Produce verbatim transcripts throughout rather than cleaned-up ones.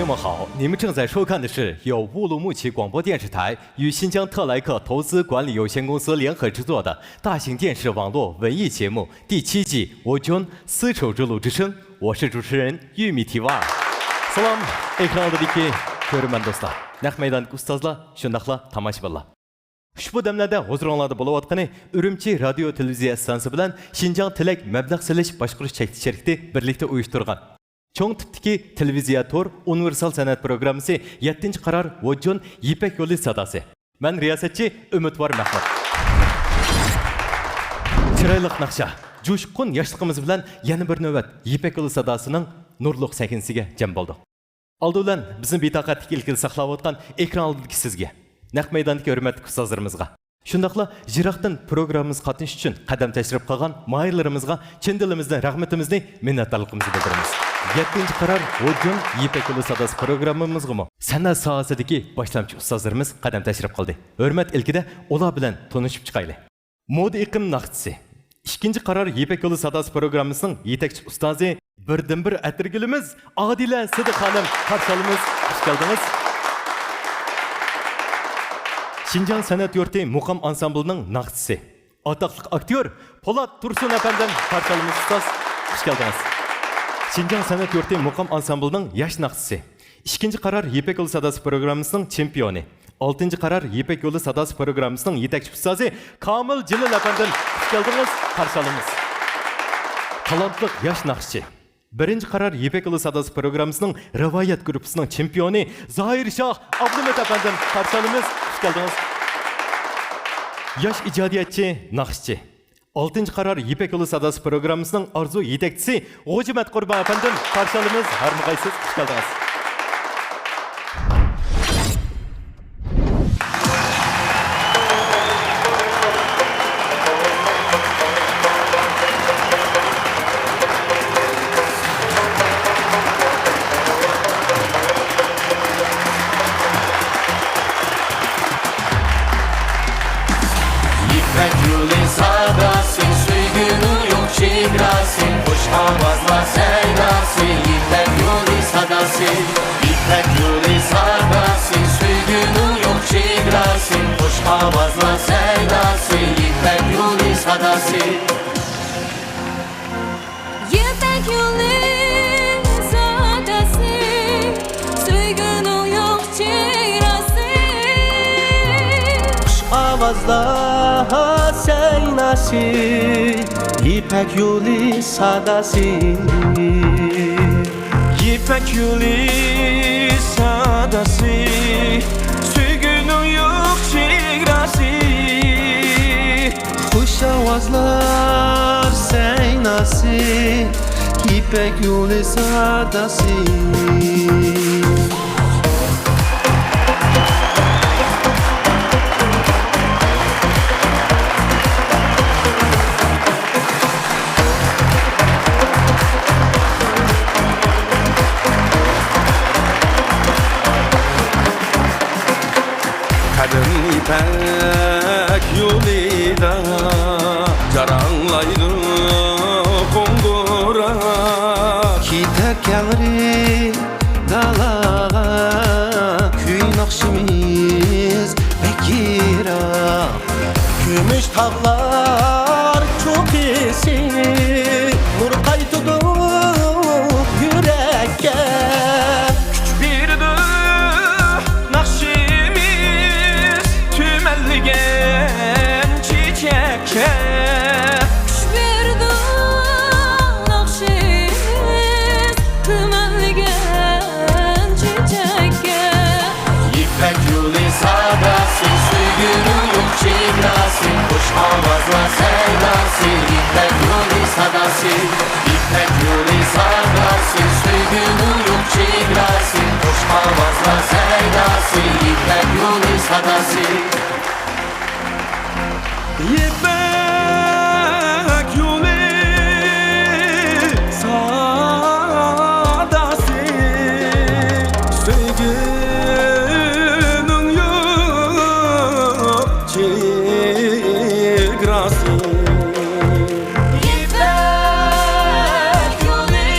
朋友们好，你们正在收看的是由乌鲁木齐广播电视台与新疆特莱克投资管理有限公司联合制作的大型电视网络文艺节目第七季《我捐丝绸之路之声》，我是主持人玉米提瓦。سالام، ئېكران ئالدىدىكى كۆرۈرمەن دوستلار، نەق مەيداندىكى ئۇستازلار، شۇنداقلا تاماشىبىنلار. ئۇشبۇ دەملەردە ھۇزۇرۇڭلاردا بولۇۋاتقىنى ئۈرۈمچى رادىيو تېلېۋىزىيە ئىستانسىسى بىلەن شىنجاڭ تىلەك مەبلەغ سېلىش باشقۇرۇش چەكلىك شىركىتى بىرلىكتە ئۇيۇشتۇرغان چوڭ تىپتىكى تېلېۋىزىيە تور ئۇنىۋېرسال سەنئەت پروگراممىسى يەتتىنچى قارار ۋوججون يىپەك يولى ساداسى. مەن رىياسەتچى ئۈمىدۋار مەھمۇت. چىرايلىق ناخشا، جۇشقۇن ياشلىقىمىز بىلەن يەنە بىر نۆۋەت يىپەك يولى ساداسىنىڭ نۇرلۇق سەھنىسىگە جەم بولدۇق. ئالدى بىلەن بىزنى بىتاقەتلىك ئىلكىدە ساقلاۋاتقان ئېكران ئالدىدىكى سىزگە، نەق مەيداندىكى ھۆرمەتلىك ئۇستازلىرىمىزغا، شۇنداقلا يىراقتىن پروگراممىمىزغا قاتنىشىش ئۈچۈن قەدەم تەشرىپ قىلغان ماھىرلىرىمىزغا چىن دىلىمىزدىن رەھمىتىمىزنى، مىننەتدارلىقىمىزنى بىلدۈرىمىز. يەتتىنچى قارار ۋوججون يىپەك يولى ساداسى پروگراممىمىزغىمۇ سەنئەت ساھەسىدىكى باشلامچى ئۇستازلىرىمىز قەدەم تەشرىپ قىلدى. ھۆرمەت ئىلكىدە ئۇلار بىلەن تونۇشۇپ چىقايلى. مودا ئېقىم ناخشىسى. ئىككىنچى قارار يىپەك يولى ساداسى پروگراممىسىنىڭ يېتەكچى ئۇستازى، بىردىنبىر ئەتىرگۈلىمىز ئادىلە سىدىق خانىم، قارشى ئالىمىز. خۇش كەلدىڭىز. شىنجاڭ سەنئەت يۇرتى مۇقام ئانسامبىلىنىڭ ناخشىسى، ئاتاقلىق ئاكتيور پولات تۇرسۇن ئەپەندىم، قارشى ئالىمىز ئۇستاز. خۇش كەلدىڭىز. شىنجاڭ سەنئەت يۇرتى مۇقام ئانسامبىلىنىڭ ياش ناخشىسى. ئىككىنچى قارار يىپەك يولى ساداسى پروگراممىسىنىڭ چېمپىيونى، ئالتىنچى قارار يىپەك يولى ساداسى پروگراممىسىنىڭ يېتەكچى ئۇستازى كامىل جېلىل ئەپەندىم، خۇش كەلدىڭىز، قارشى ئالىمىز. تالانتلىق ياش ناخشىچى، بىرىنچى قارار يىپەك يولى ساداسى پروگراممىسىنىڭ رىۋايەت گۇرۇپپىسىنىڭ چېمپىيونى زاھىر شاھ ئابلىمىت ئەپەندىم، قارشى ئالىمىز، خۇش كەلدىڭىز. ياش ئىجادىيەتچى، ناخشىچى، ئالتىنچى قارار يىپەك يولى ساداسى پروگراممىسىنىڭ ئارزۇ يېتەكچىسى غوجىمەت قۇربان ئەپەندىم، قارشى ئالىمىز، ھارمىغايسىز، خۇش كەلدىڭىز. يىپەك يولى ساداسى، سۆيگۈنىڭ يوق چېگراسى، خۇش ئاۋازلار سەيداسى، يىپەك يولى ساداسى. يىپەك يولى ساداسى، سۆيگۈنىڭ يوق چېگراسى، خۇش ئاۋازلار سەيداسى، يىپەك يولى ساداسى. يىپەك يولى ساداسى، سۆيگۈنىڭ يوق چېگراسى. خۇش ئاۋازلار سەيناسى، يىپەك يولى ساداسى. يىپەك يولى ساداسى، سۆيگۈنىڭ يوق چېگراسى. خۇش ئاۋازلار سەيناسى، يىپەك يولى ساداسى. قەدىم يىپەك يولىدا جاراڭلايدۇ قوڭغۇراق. كېتەر كەڭرى دالاغا، كۈي ناخشىمىز بەك يىراق. كۈمۈش تاغلار چوققىسى نۇر قايتۇرۇپ يۈرەككە. كۈچ بېرىدۇ ناخشىمىز تۈمەنلىگەن چېچەككە. كۈچ بېرىدۇ ناخشىمىز تۈمەنلىگەن چېچەككە. يىپەك يولى ساداسى، سۆيگۈنىڭ يوق چېگراسى، خۇش ئاۋازلار سەيداسى، يىپەك يولى ساداسى. يىپەك يولى ساداسى، سۆيگۈنىڭ يوق چېگراسى، خۇش ئاۋازلار سەيداسى، يىپەك يولى ساداسى. يىپەك يولى ساداسى، سۆيگۈنىڭ يوق چېگراسى. يىپەك يولى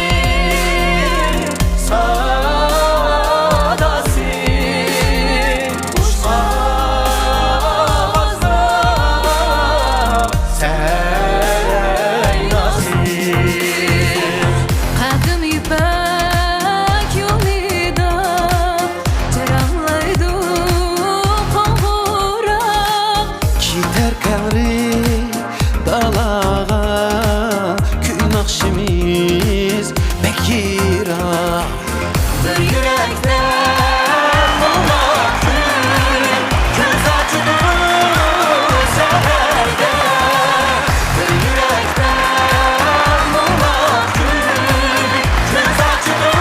ساداسى. كۆز ئاچىدۇ سەھەردە، بىر يۈرەكتە مۇڭلار كۈلۈپ، كۆز ئاچىدۇ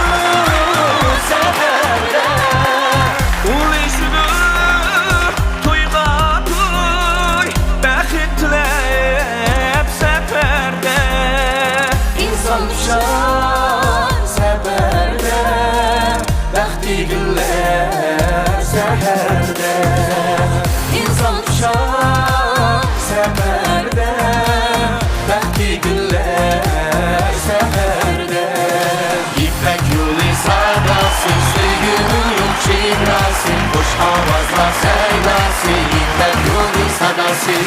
سەھەردە. ئۇلىشىدۇ تويغا توي، بەخت تىلەپ سەپەردە. ئىنسان پىشار سەپەردە، بەختى گۈللەر سەھەردە. ئىنسان پىشار سەپەردە، بەختى گۈللەر سەھەردە. يىپەك يولى ساداسى، سۆيگۈنىڭ يوق چېگراسى، خۇش ئاۋازلار سەيلاسى. يىپەك يولى ساداسى،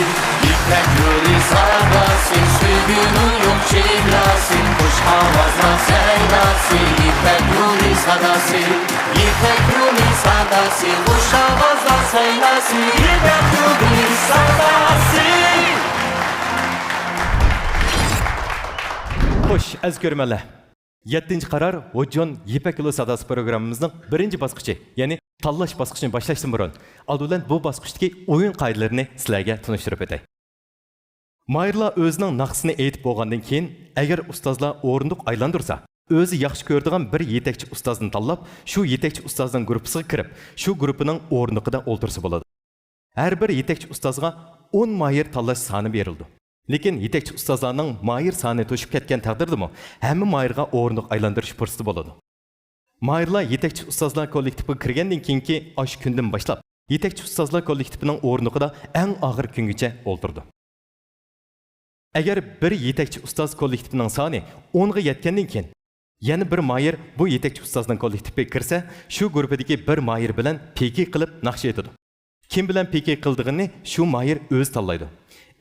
يىپەك يولى ساداسى، سۆيگۈنىڭ يوق چېگراسى، خۇش ئاۋازلار سەيلاسى. يىپەك يولى ساداسى، يىپەك يولى ساداسى، خۇش ئاۋازلار سەيلاسى. يىپەك يولى ساداسى. خوش، ئەزىز كۆرۈرمەنلەر. يەتتىنچى قارار ھوججون يىپەك يولى ساداسى پروگراممىمىزنىڭ بىرىنچى باسقۇچى، يەنى تاللاش باسقۇچىنى باشلاشتىن بۇرۇن، ئالدى بىلەن بۇ باسقۇچتىكى ئويۇن قائىدىلىرىنى سىلەرگە تونۇشتۇرۇپ ئۆتەي. ماھىرلار ئۆزىنىڭ ناخشىسىنى ئېيتىپ بولغاندىن كېيىن، ئەگەر ئۇستازلار ئورۇندۇق ئايلاندۇرسا، ئۆزى ياخشى كۆرىدىغان بىر يېتەكچى ئۇستازنى تاللاپ، شۇ يېتەكچى ئۇستازنىڭ گۇرۇپپىسىغا كىرىپ، شۇ گۇرۇپپىنىڭ ئورۇندۇقىدا ئولتۇرسا بولىدۇ. ھەر بىر يېتەكچى ئۇستازغا ئون ماھىر تاللاش سانى بېرىلىدۇ. لېكىن يېتەكچى ئۇستازلارنىڭ ماھىر سانى توشۇپ كەتكەن تەقدىردىمۇ، ھەممە ماھىرغا ئورۇندۇق ئايلاندۇرۇش پۇرسىتى بولىدۇ. ماھىرلار يېتەكچى ئۇستازلار كوللېكتىپىغا كىرگەندىن كېيىنكى ئاشۇ كۈندىن باشلاپ، يېتەكچى ئۇستازلار كوللېكتىپىنىڭ ئورۇندۇقىدا ئەڭ ئاخىرقى كۈنگىچە ئولتۇرىدۇ. ئەگەر بىر يېتەكچى ئۇستاز كوللېكتىپىنىڭ سانى ئونغا يەتكەندىن كېيىن، يەنە بىر ماھىر بۇ يېتەكچى ئۇستازنىڭ كوللېكتىپىگە كىرسە، شۇ گۇرۇپپىدىكى بىر ماھىر بىلەن پىكى قىلىپ ناخشا ئېيتىدۇ. كىم بىلەن پىكى قىلىدىغىنىنى شۇ ماھىر ئۆزى تاللايدۇ.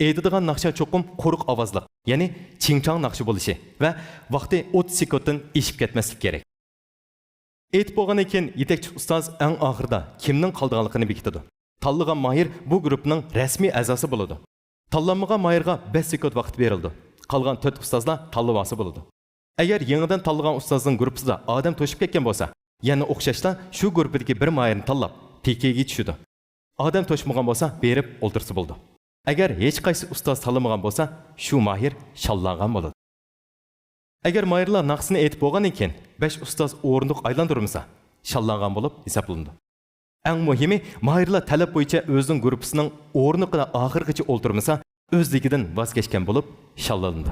ئېيتىدىغان ناخشا چوقۇم قۇرۇق ئاۋازلىق، يەنى چىڭچاڭ ناخشا بولۇشى ۋە ۋاقتى ئوتتۇز سېكۇنتتىن ئېشىپ كەتمەسلىكى كېرەك. ئېيتىپ بولغاندىن كېيىن، يېتەكچى ئۇستاز ئەڭ ئاخىرىدا كىمنىڭ قالىدىغانلىقىنى بېكىتىدۇ. تاللىغان ماھىر بۇ گۇرۇپپىنىڭ رەسمىي ئەزاسى بولىدۇ. تاللانمىغان ماھىرغا بەش سېكۇنت ۋاقىت بېرىلىدۇ. قالغان تۆت ئۇستازلار تاللىۋالسا بولىدۇ. ئەگەر يېڭىدىن تاللىغان ئۇستازنىڭ گۇرۇپپىسىدا ئادەم توشۇپ كەتكەن بولسا، يەنە ئوخشاشلا شۇ گۇرۇپپىدىكى بىر ماھىرنى تاللاپ، پىكىگە چۈشىدۇ. ئادەم توشمىغان بولسا، بېرىپ ئولتۇرسا بولىدۇ. ئەگەر ھېچقايسى ئۇستاز تاللىمىغان بولسا، شۇ ماھىر شاللانغان بولىدۇ. ئەگەر ماھىرلار ناخشىسىنى ئېيتىپ بولغاندىن كېيىن، بەش ئۇستاز ئورۇندۇق ئايلاندۇرمىسا، شاللانغان بولۇپ ھېسابلىنىدۇ. ئەڭ مۇھىمى، ماھىرلار تەلەپ بويىچە ئۆزىنىڭ گۇرۇپپىسىنىڭ ئورۇندۇقىدا ئاخىرغىچە ئولتۇرمىسا، ئۆزلۈكىدىن ۋاز كەچكەن بولۇپ ھېسابلىنىدۇ.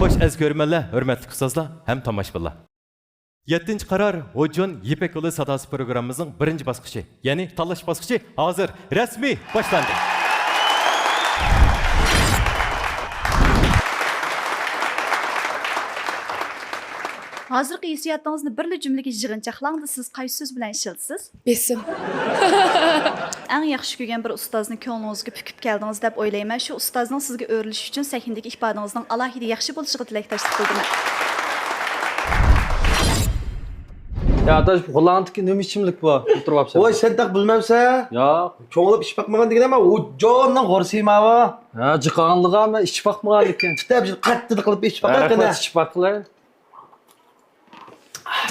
خوش ئەزىز كۆرۈرمەنلەر، ھۆرمەتلىك ئۇستازلار ھەم تاماشىبىنلار. يەتتىنچى قارار، ھوجون يىپەك يولى ساداسى پروگراممىمىزنىڭ بىرىنچى باسقۇچى، يەنى تاللاش باسقۇچى ھازىر رەسمىي باشلاندى. ھازىرقى ھېسسىياتىڭىزنى بىرلا جۈملىگە يىغىنچاقلاڭ، سىز قايسى سۆز بىلەن ئىشلىتىسىز؟ بېسىم. ئەڭ ياخشى كۆرگەن بىر ئۇستازنى كۆڭلىڭىزگە پۈكۈپ كەلدىڭىز دەپ ئويلايمەن. شۇ ئۇستازنىڭ سىزگە ئۆرۈلۈش ئۈچۈن سەھنىدىكى ئىپادىڭىزنىڭ ئالاھىدە ياخشى بولۇشىغا تىلەكداشلىق بىلدۈرىمەن. يا ئاداش، بۇ غوللاندىكى نېمە ئىچىملىك بۇ؟ ئولتۇرۇۋاپسەن. ۋاي، سەن تېخى بىلمەمسەن؟ ياق. چوڭلاپ ئىچىپ باقمىغان دېگىنە، ماۋۇ جوننىڭ غورىسى ماۋۇ. ھە، جىقاڭلىغان، مەن ئىچىپ باقمىغان لېكىن. كىتاب قاتتىق قىلىپ ئىچىپ باققىن. ھە، قېنى. ئىچىپ باققىلى.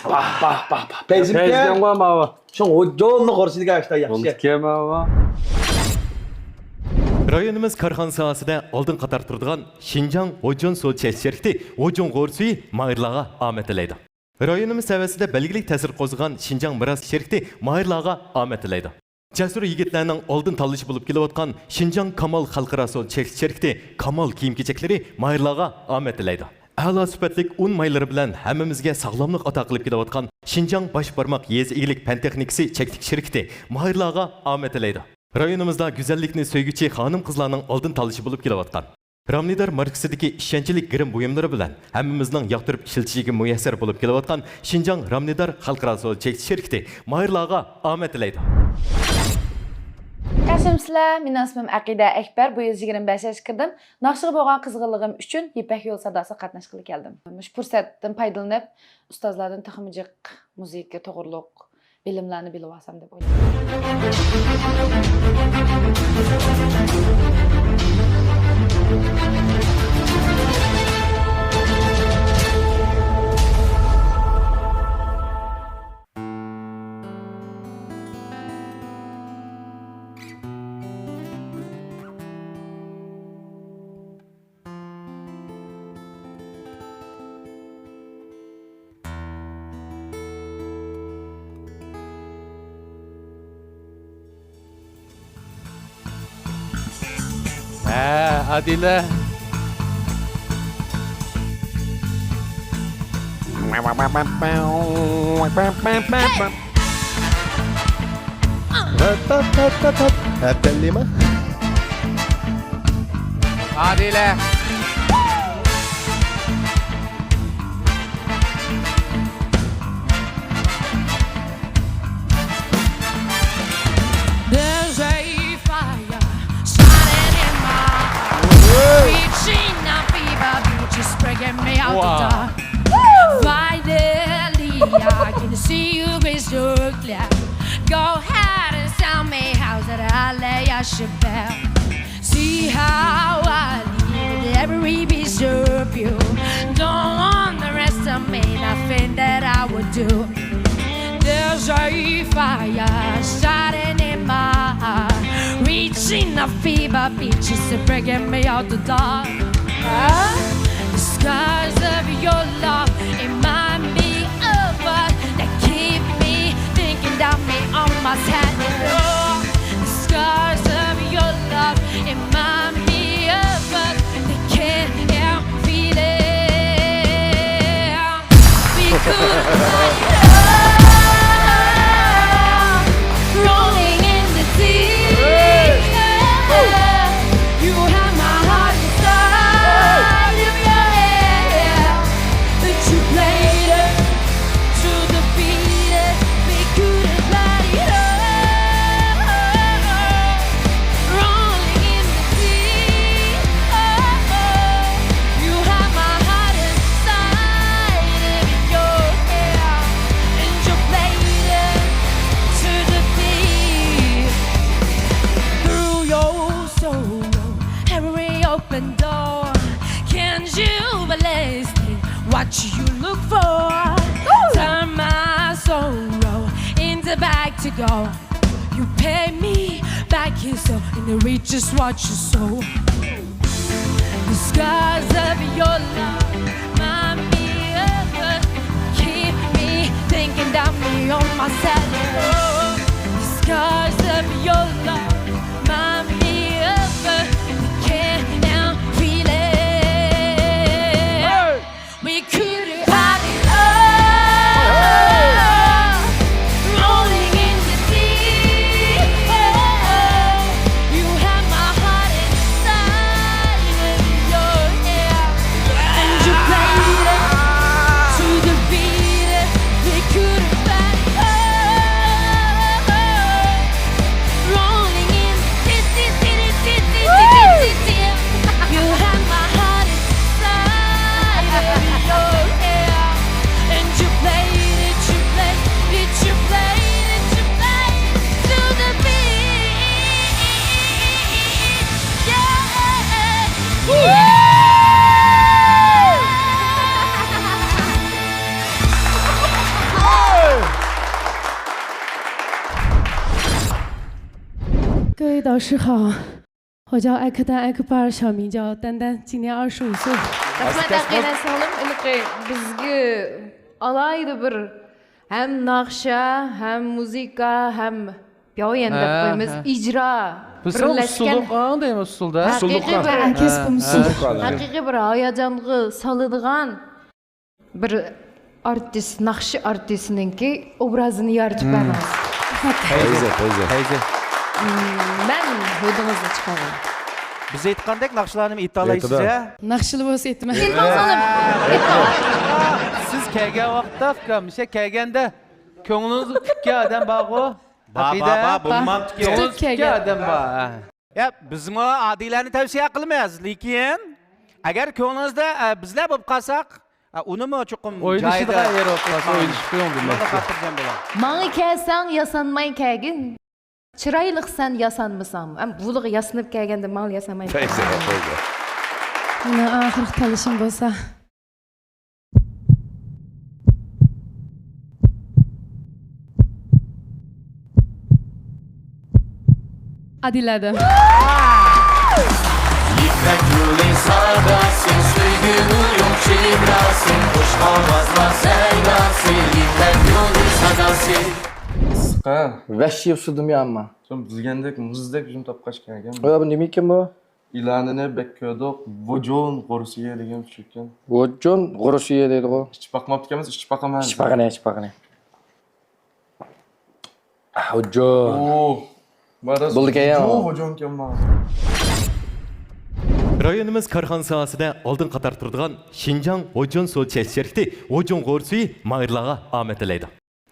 باھ، باھ، باھ، باھ. پەيزىمكەن. پەيزىكەن ماۋۇ. شۇڭا ھوجوننى قورشىدىكەن ئاشتا ياخشى. بولدىكەن ماۋۇ. رايونىمىز كارخانا ساھەسىدە ئالدىن قاتار تۇرىدىغان شىنجاڭ ھوجون سۇ چەكلىك شىركىتى ھوجون غور سۈيى ماھىرلارغا ئامەت تىلەيدۇ. رايونىمىز سەۋىيەسىدە بەلگىلىك تەسىر قوزغىغان شىنجاڭ مىراس شىركىتى ماھىرلارغا ئامەت تىلەيدۇ. جەسۇر يىگىتلەرنىڭ ئالدىن تاللىشى بولۇپ كېلىۋاتقان شىنجاڭ كامال خەلقئارا سودا چەكلىك شىركىتى كامال كىيىم-كېچەكلىرى ماھىرلارغا ئامەت تىلەيدۇ. ئەلا سۈپەتلىك ئۇن مايلىرى بىلەن ھەممىمىزگە ساغلاملىق ئاتا قىلىپ كېلىۋاتقان شىنجاڭ باش بارماق يېزا ئىگىلىك پەن تېخنىكىسى چەكلىك شىركىتى ماھىرلارغا ئامەت تىلەيدۇ. رايونىمىزدا گۈزەللىكنى سۆيگۈچى خانىم-قىزلارنىڭ ئالدىن تاللىشى بولۇپ كېلىۋاتقان رامنىدار ماركىسىدىكى ئىشەنچلىك گىرىم بۇيۇملىرى بىلەن ھەممىمىزنىڭ ياقتۇرۇپ ئىشلىتىشىگە مۇيەسسەر بولۇپ كېلىۋاتقان شىنجاڭ رامنىدار خەلقئارا سودا چەكلىك شىركىتى ماھىرلارغا ئامەت تىلەيدۇ. ياخشىمۇسىلەر؟ مېنىڭ ئىسمىم ئەقىدە ئەكبەر. بۇ يىل يىگىرمە بەش ياشقا كىردىم. ناخشىغا بولغان قىزغىنلىقىم ئۈچۈن يىپەك يولى ساداسىغا قاتناشقىلى كەلدىم. مۇشۇ پۇرسەتتىن پايدىلىنىپ، ئۇستازلاردىن تېخىمۇ جىق مۇزىكا توغرۇلۇق بىلىملەرنى بىلىۋالسام دەپ ئويلايمەن. ھە، ئادىلە. ھەپەللىما؟ ئادىلە. There's a fire starting in my heart. Reaching a fever pitch, it's breaking me out the dark. Finally, I can see you crystal clear. Go ahead and tell me how's that I lay I should bear. See how I live with every piece of you. Don't underestimate nothing that I would do. There's a fire starting in my heart, reaching a fever pitch, it's breaking me out the dark. Huh? The scars of your love remind me of us that keep me thinking, got me on my side. The scars of your love remind me of us that can't help feeling. We could fly high, rolling in the deep. You have my heart inside of your hand, but you played it to the beat. We could fly high, rolling in the deep. You have my heart inside of your hand, and you played it to the beat. Through your sorrow, every open door. Can you believe what you look for? Turn my sorrow into back to go. You pay me back, you so, and it reaches what you sow. The scars of your love remind me of us. Keep me thinking, got me on my side. Oh, the scars of your love remind me of us. We can't now feel it. 老师好，我叫艾克丹·艾克巴尔，小名叫丹丹，今年二十五岁。 رەھمەت، ئەقىنە سىڭلىم، ھېلىقى بىزگە ئالاھىدە بىر ھەم ناخشا، ھەم مۇزىكا، ھەم پياۋيەن دەپ ھە، قويىمىز، ھە. ئىجرا، بىز بىرلەشكەن ئۇسسۇللۇق ئاڭ دەيمىز، ئۇسسۇلدا. ھەقىقىي بىر، ھە، ھە، ھەقىقىي بىر ھاياجانغا سالىدىغان بىر ئارتىس، ناخشا ئارتىسىنىڭكى ئوبرازىنى يارىتىپ بەردىڭىز. پەيزى، پەيزى. پەيزى. مەن ھۆدىڭىزنى چىقاراي. بىز ئېيتقاندەك ناخشىلارنىمۇ ئېيتالايسىز، ئېيتىدۇ. ھە؟ ناخشىلى بولسا ئېيتىمەن. ئېيتماڭ، سىڭلىم. ئېيتماڭ. سىز كەلگەن ۋاقىتتا، ئۇكام، مۇشۇ كەلگەندە كۆڭلىڭىزگە پۈككەن ئادەم بارغۇ؟ بار، بار، بار، بولمامتىكى. كۆڭلىڭىزگە پۈككەن ئادەم بار. يا، بىزمۇ ئادىلەنى تەۋسىيە قىلىمىز، لېكىن ئەگەر كۆڭلىڭىزدە، ئە، بىزلەر بولۇپ قالساق، ئە، ئۇنىمۇ چوقۇم ئويلىشىدىغان يېرى بولۇپ قالسا، ئويلىشىپ قويۇڭ، بۇنداق. خاتىرجەم بولۇڭ. ماڭا كەلسەڭ ياسانماي كەلگىن. چىرايلىق سەن ياسانمىساڭ. ئەم، بۇلىغا ياسىنىپ كەلگەندە ماڭا ياسانماي كەلگىن. مېنىڭ ئاخىرقى تاللىشىم بولسا. ئادىلەدە. يىپەك يولى ساداسى، سۆيگۈ ئويۇن شېۋراسى، خۇش ئاۋازلار سەيداسى، يىپەك يولى ساداسى. ئىسسىق ھە؟ ۋەھشىي ئۇسسۇلدىمۇ ئەمما. شۇ بىلگەندەك، مۇزدەك يۈزۈم تاپقاچ كەلگەن. ئۇ بۇ نېمە ئىكەن بۇ؟ ئېلانىنى بەك كۆردۇق. ۋوجون غورسىيە دېگەن چۈشۈرگەن. ۋوجون غورسىيە دەيدىغۇ. ئىچىپ باقماپتىكەنمىز، ئىچىپ باقىمىز. ئىچىپ باقىنى، ئىچىپ باقىنى. ۋوجون. ئوو. بولدىكەن يا. ۋوجون، ۋوجونكەن ما. رايونىمىز كارخانا ساھەسىدە ئالدىنقى قاتاردا تۇرىدىغان شىنجاڭ ۋوجون سۇ چەكلىك شىركىتى ۋوجون غورسۇيى ماھىرلارغا ئامەت تىلەيدۇ.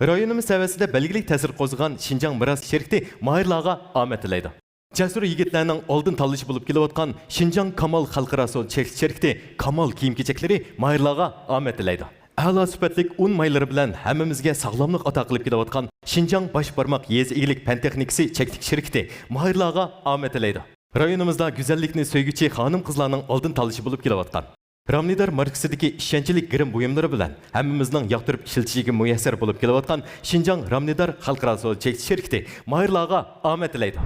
رايونىمىز سەۋىيەسىدە بەلگىلىك تەسىر قوزغىغان شىنجاڭ مىراس شىركىتى ماھىرلارغا ئامەت تىلەيدۇ. جەسۇر يىگىتلەرنىڭ ئالدىن تاللىشى بولۇپ كېلىۋاتقان شىنجاڭ كامال خەلقئارا سودا چەكلىك شىركىتى كامال كىيىم-كېچەكلىرى ماھىرلارغا ئامەت تىلەيدۇ. ئەلا سۈپەتلىك ئۇن مايلىرى بىلەن ھەممىمىزگە ساغلاملىق ئاتا قىلىپ كېلىۋاتقان شىنجاڭ باش بارماق يېزا ئىگىلىك پەن تېخنىكىسى چەكلىك شىركىتى ماھىرلارغا ئامەت تىلەيدۇ. رايونىمىزدا گۈزەللىكنى سۆيگۈچى خانىم-قىزلارنىڭ ئالدىن تاللىشى بولۇپ كېلىۋاتقان رامنىدار ماركىسىدىكى ئىشەنچلىك گىرىم بۇيۇملىرى بىلەن ھەممىمىزنىڭ ياقتۇرۇپ ئىشلىتىشىگە مۇيەسسەر بولۇپ كېلىۋاتقان شىنجاڭ رامنىدار خەلقئارا سودا چەكلىك شىركىتى ماھىرلارغا ئامەت تىلەيدۇ.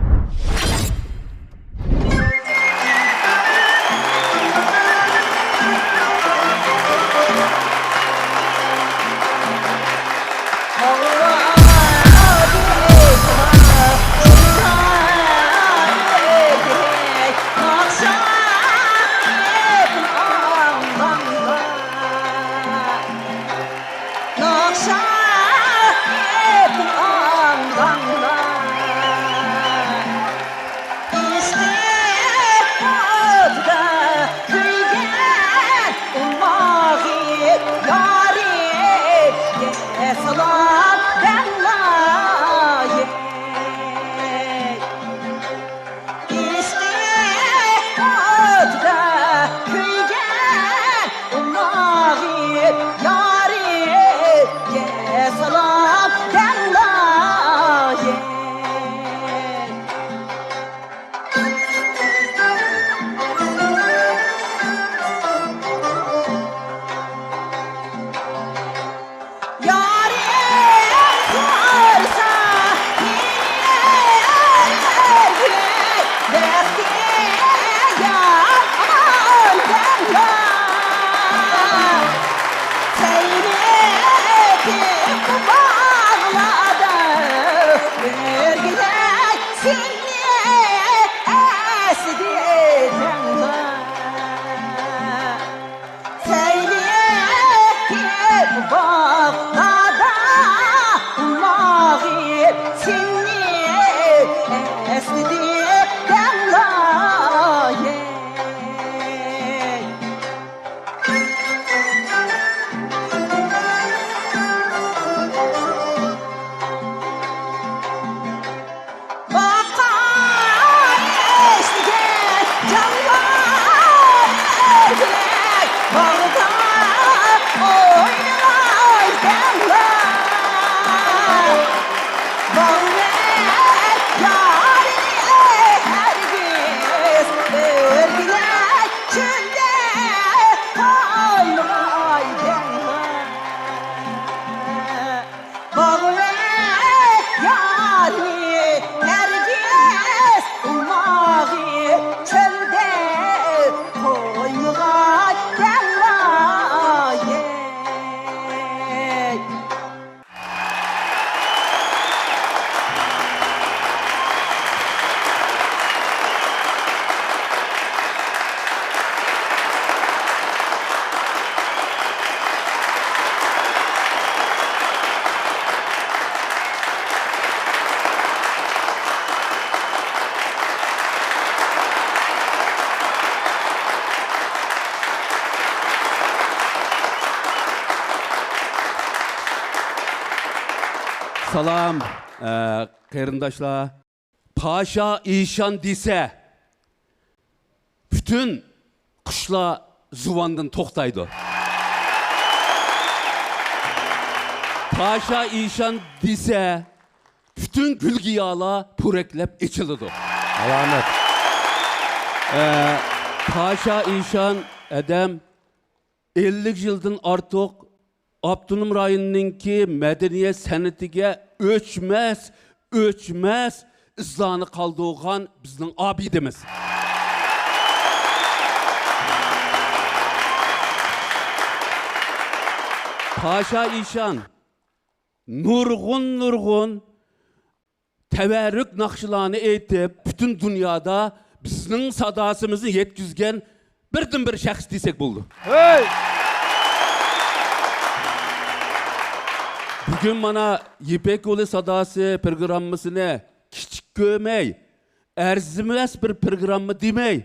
سالام، ئە، قېرىنداشلار. پاشا ئىشان دېسە، پۈتۈن قۇشلار زۇۋاندىن توختايدۇ. پاشا ئىشان دېسە، پۈتۈن گۈل-گىياھلار پورەكلەپ ئېچىلىدۇ. ئالامەت. ئە، پاشا ئىشان ئادەم ئەللىك يىلدىن ئارتۇق ئاپتونوم رايوننىڭكى مەدەنىيەت سەنئىتىگە ئۆچمەس، ئۆچمەس ئىزلارنى قالدۇرغان بىزنىڭ ئابىدىمىز. پاشا ئىشان نۇرغۇن، نۇرغۇن تەۋەررۈك ناخشىلارنى ئېيتىپ، پۈتۈن دۇنيادا بىزنىڭ ساداسىمىزنى يەتكۈزگەن بىردىنبىر شەخس دېسەك بولىدۇ. ھەي! بۈگۈن مانا يىپەك يولى ساداسى پروگراممىسىنى كىچىك كۆرمەي، ئەرزىمەس بىر پروگرامما دېمەي،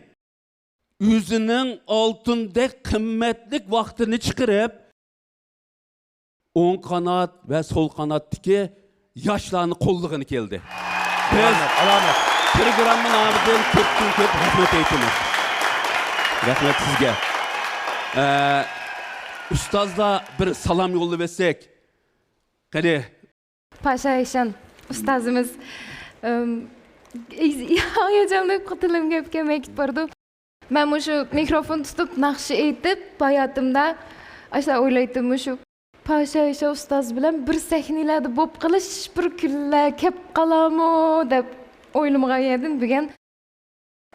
ئۆزىنىڭ ئالتۇندەك قىممەتلىك ۋاقتىنى چىقىرىپ، ئوڭ قانات ۋە سول قاناتتىكى ياشلارنى قوللىغىلى كەلدى. بىز ئالامەت، ئالامەت. پروگرامما نامىدىن كۆپتىن كۆپ رەھمەت ئېيتىمىز. رەھمەت سىزگە. ئە، ئۇستازلار بىر سالام يوللىۋەتسەك. قېنى. پاشا ئىشان ئۇستازىمىز، ئىم، ھاياجانلىنىپ تىلىم گەپكە مەيكىپ بارىدۇ. مەن مۇشۇ مىكروفون تۇتۇپ ناخشا ئېيتىپ ھاياتىمدا ئاشۇنداق ئويلايتتىم، مۇشۇ پاشا ئىشان ئۇستاز بىلەن بىر سەھنىلەردە بولۇپ قېلىش بىر كۈنلەر كەپ قالارمۇ دەپ ئويلىمىغان يەردىن بۈگۈن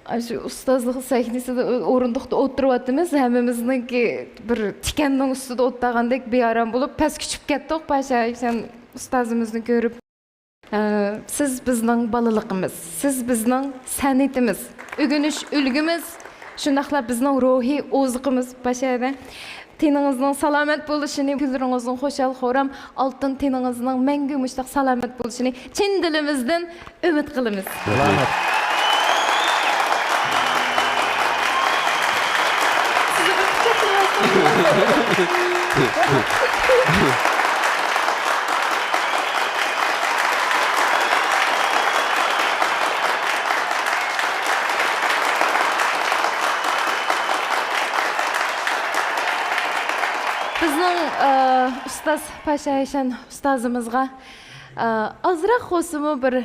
ئاشۇ ئۇستازلىق سەھنىسىدە ئورۇندۇقتا ئولتۇرۇۋاتىمىز. ھەممىمىزنىڭكى بىر تىكەننىڭ ئۈستىدە ئولتۇرغاندەك بىئارام بولۇپ پەسكە چۈشۈپ كەتتۇق پاشا ئىشان ئۇستازىمىزنى كۆرۈپ. ئە، سىز بىزنىڭ بالىلىقىمىز، سىز بىزنىڭ سەنئىتىمىز، ئۆگىنىش ئۈلگىمىز، شۇنداقلا بىزنىڭ روھىي ئوزۇقىمىز باشا ئەدە. تېنىڭىزنىڭ سالامەت بولۇشىنى، كۈنلىرىڭىزنىڭ خۇشال-خۇرام، ئالتۇن تېنىڭىزنىڭ مەڭگۈ مۇشۇنداق سالامەت بولۇشىنى چىن دىلىمىزدىن ئۈمىد قىلىمىز. سالامەت. بىزنىڭ، ئە، ئۇستاز پاشا ئىشان ئۇستازىمىزغا، ئە، ئازراق بولسىمۇ بىر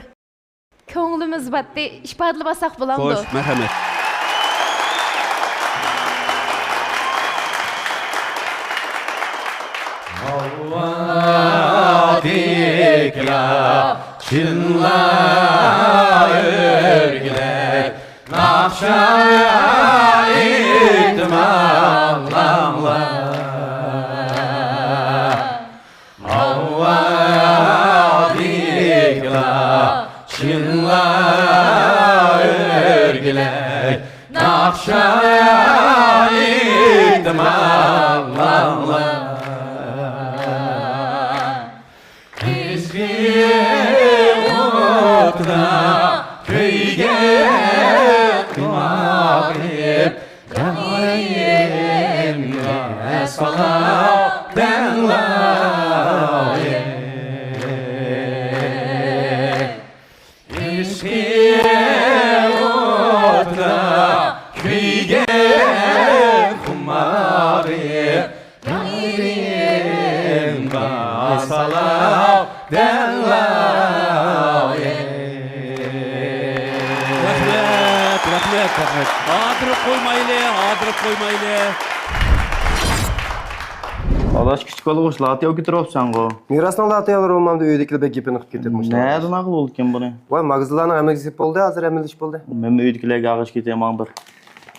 كۆڭلىمىز باتتى، ئىپادىلىۋالساق بولامدۇ؟ خوش، مەرھەمەت. ھاۋادىكىلەر چىللا ئۆرگىلەر، ناخشا ئېيتىپ ئاڭلاڭلار. ھاۋادىكىلەر چىللا ئۆرگىلەر، ناخشا ئېيتىپ ئاڭلاڭلار. ئىشقى ئوتىدا كۆيگەن خۇمارىم، يارىمغا سالاپ دەڭلاي. ئىشقى ئوتىدا كۆيگەن خۇمارىم، يارىمغا سالاپ دەڭلاي. رەھمەت، رەھمەت، رەھمەت. ھادىرىپ قويمايلى، ھادىرىپ قويمايلى. ئاداش، كىچىك بالىغۇ، لاتيە ئەكېتىپ تۇرۇپسەنغۇ؟ مىراسنىڭ لاتيەلىرى بولمامدۇ، ئۆيدىكىلەر بەك گېپىنى قىلىپ كېتىپ مۇشۇنداق. نەدە ناقىل بولىدىكەن بۇنى؟ ۋاي، ماگىزىنلارنىڭ ھەممىسى بولدى، ھازىر ھەممىلا ئىش بولدى. مەنمۇ ئۆيدىكىلەرگە ئاغىش كېتەي، ماڭا بىر.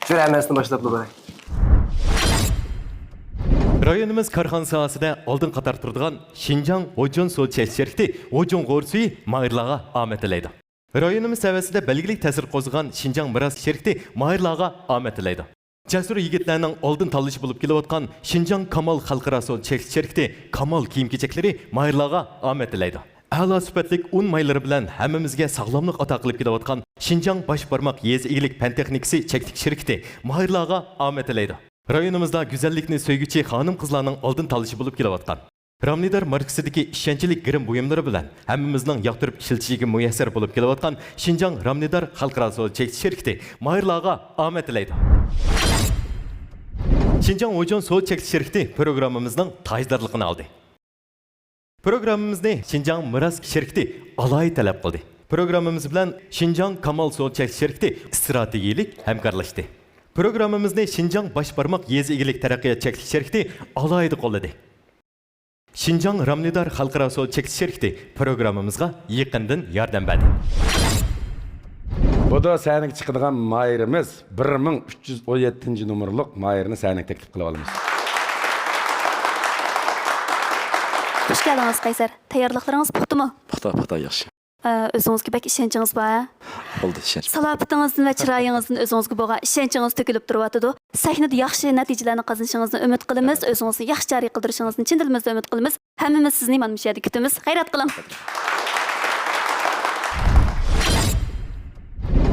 شۇ ھەممىسىنى باشلاپلا باراي. رايونىمىز كارخانا ساھەسىدە ئالدىن قاتاردا تۇرىدىغان شىنجاڭ ھوجۇن سۇ چەكلىك شىركىتى ھوجۇن غورا سۈيى ماھىرلارغا ئامەت تىلەيدۇ. رايونىمىز سەۋىيەسىدە بەلگىلىك تەسىر قوزغىغان شىنجاڭ مىراس شىركىتى ماھىرلارغا ئامەت تىلەيدۇ. جەسۇر يىگىتلەرنىڭ ئالدىن تاللىشى بولۇپ كېلىۋاتقان شىنجاڭ كامال خەلقئارا سودا چەكلىك شىركىتى كامال كىيىم-كېچەكلىرى ماھىرلارغا ئامەت تىلەيدۇ. ئەلا سۈپەتلىك ئۇن مايلىرى بىلەن ھەممىمىزگە ساغلاملىق ئاتا قىلىپ كېلىۋاتقان شىنجاڭ باش بارماق يېزا ئىگىلىك پەن تېخنىكىسى چەكلىك شىركىتى ماھىرلارغا ئامەت تىلەيدۇ. رايونىمىزدا گۈزەللىكنى سۆيگۈچى خانىم-قىزلارنىڭ ئالدىن تاللىشى بولۇپ كېلىۋاتقان رامنىدار ماركىسىدىكى ئىشەنچلىك گىرىم بۇيۇملىرى بىلەن ھەممىمىزنىڭ ياقتۇرۇپ ئىشلىتىشىگە مۇيەسسەر بولۇپ كېلىۋاتقان شىنجاڭ رامنىدار خەلقئارا سودا چەكلىك شىركىتى ماھىرلارغا ئامەت تىلەيدۇ. شىنجاڭ ھوجۇن سودا چەكلىك شىركىتى پروگراممىمىزنىڭ تاجدارلىقىنى ئالدى. پروگراممىمىزنى شىنجاڭ مىراس شىركىتى ئالاھىدە تەلەپ قىلدى. پروگراممىمىز بىلەن شىنجاڭ كامال سودا چەكلىك شىركىتى ئىستراتېگىيىلىك ھەمكارلاشتى. پروگراممىمىزنى شىنجاڭ باش بارماق يېزا ئىگىلىك تەرەققىيات چەكلىك شىركىتى ئالاھىدە قوللىدى. شىنجاڭ رامنىدار خەلقئارا سودا چەكلىك شىركىتى پروگراممىمىزغا يېقىندىن ياردەم بەردى. بۇدا سەھنىگە چىقىدىغان ماھىرىمىز بىر مىڭ ئۈچ يۈز ئون يەتتىنچى نومۇرلۇق ماھىرنى سەھنىگە تەكلىپ قىلىۋالىمىز. خۇش كەلدىڭىز، قەيسەر. تەييارلىقلىرىڭىز پۇختىمۇ؟ پۇختا، پۇختا، ياخشى. ئە، ئۆزىڭىزگە بەك ئىشەنچىڭىز بار، ھە؟ بولدى، ئىشەنچ. سالاپىتىڭىزدىن ۋە چىرايىڭىزدىن ئۆزىڭىزگە بولغان ئىشەنچىڭىز تۆكۈلۈپ تۇرۇۋاتىدۇ. سەھنىدە ياخشى نەتىجىلەرنى قازىنىشىڭىزنى ئۈمىد قىلىمىز. ئۆزىڭىزنى ياخشى جارى قىلدۇرۇشىڭىزنى چىن دىلىمىزدىن ئۈمىد قىلىمىز. ھەممىمىز سىزنى مانا مۇشۇ يەردە كۈتىمىز. غەيرەت قىلىڭ.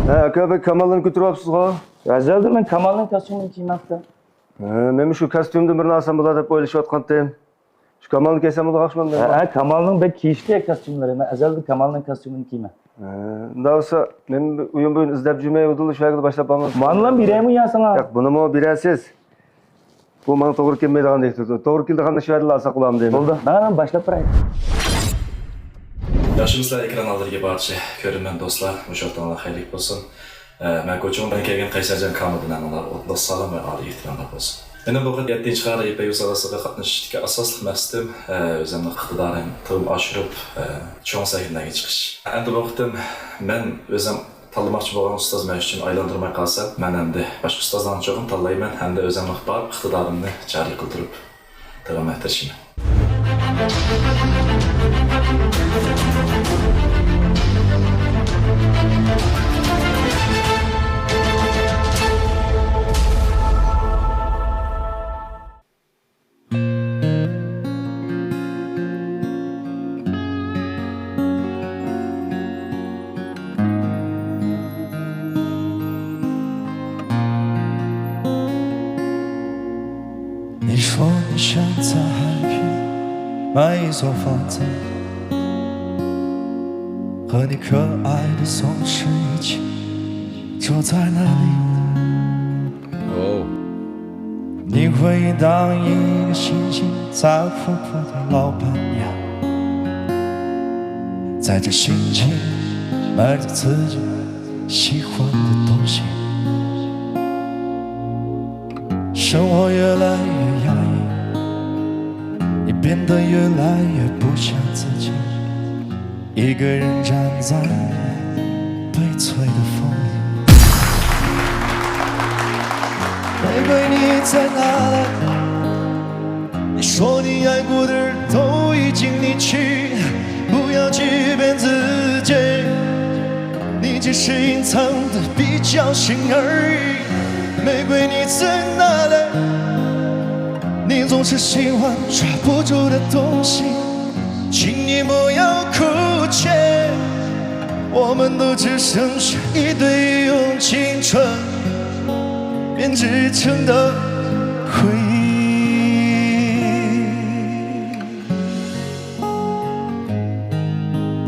ھە، ئاكا، بەك كامالنى كۆتۈرۈۋاپسىزغۇ؟ ئەزەلدىن مەن كامالنىڭ كاستيۇمىنى كىيمەپتىمەن. ھە، مەنمۇ شۇ كاستيۇمدىن بىرنى ئالسام بولار دەپ ئويلىشىۋاتقانتىم. شۇ كامالنى كىيسەم بولىدىغۇ ئوخشىمامدۇ؟ ھە، ھە، كامالنىڭ بەك كىيىشلىك كاستيۇملىرى. مەن ئەزەلدىن كامالنىڭ كاستيۇمىنى كىيىمەن. ھە، ئۇنداق بولسا، مەن ئويۇن بويۇن ئىزدەپ يۈرمەي، ئۇدۇل شۇ يەردە باشلاپ ئالىمىز. مانىلا بېرەيمۇ يا ساڭا؟ ياق، بۇنىمۇ بېرەرسىز. بۇ ماڭا توغرا كەلمەيدىغاندەك تۇرىدۇ. توغرا كېلىدىغاننى شۇ يەردىلا ئالساق بولامدۇ ئەمدى؟ بولدى، مانا مەن باشلاپ بېرەي. ياخشىمۇسىلەر ئېكران ئالدىدىكى بارچە كۆرۈرمەن دوستلار، مۇشۇ ۋاقتىڭلار خەيرلىك بولسۇن. ئە، مەن كوچىڭىزدىن كەلگەن قەيسەرجان كامىلدىن ھەممىڭلارغا ئوتلۇق سالام ۋە ئالىي ئېھتىراملار بولسۇن. مېنىڭ بۇ قېتىم يەتتىنچى خارى يىپەك يولى سوداسىغا قاتنىشىشتىكى ئاساسلىق مەقسىتىم، ئە، ئۆزۈمنىڭ ئىقتىدارىنى تېخىمۇ ئاشۇرۇپ، ئە، چوڭ سەھنىلەرگە چىقىش. ئەمدى بۇ قېتىم مەن ئۆزۈم تاللىماقچى بولغان ئۇستاز مەن ئۈچۈن ئايلاندۇرماي قالسا، مەن ئەمدى باشقا ئۇستازلارنى چوقۇم تاللايمەن ھەمدە ئۆزۈمنىڭ بار ئىقتىدارىمنى جارى قىلدۇرۇپ، داۋاملىق تىرىشىمەن.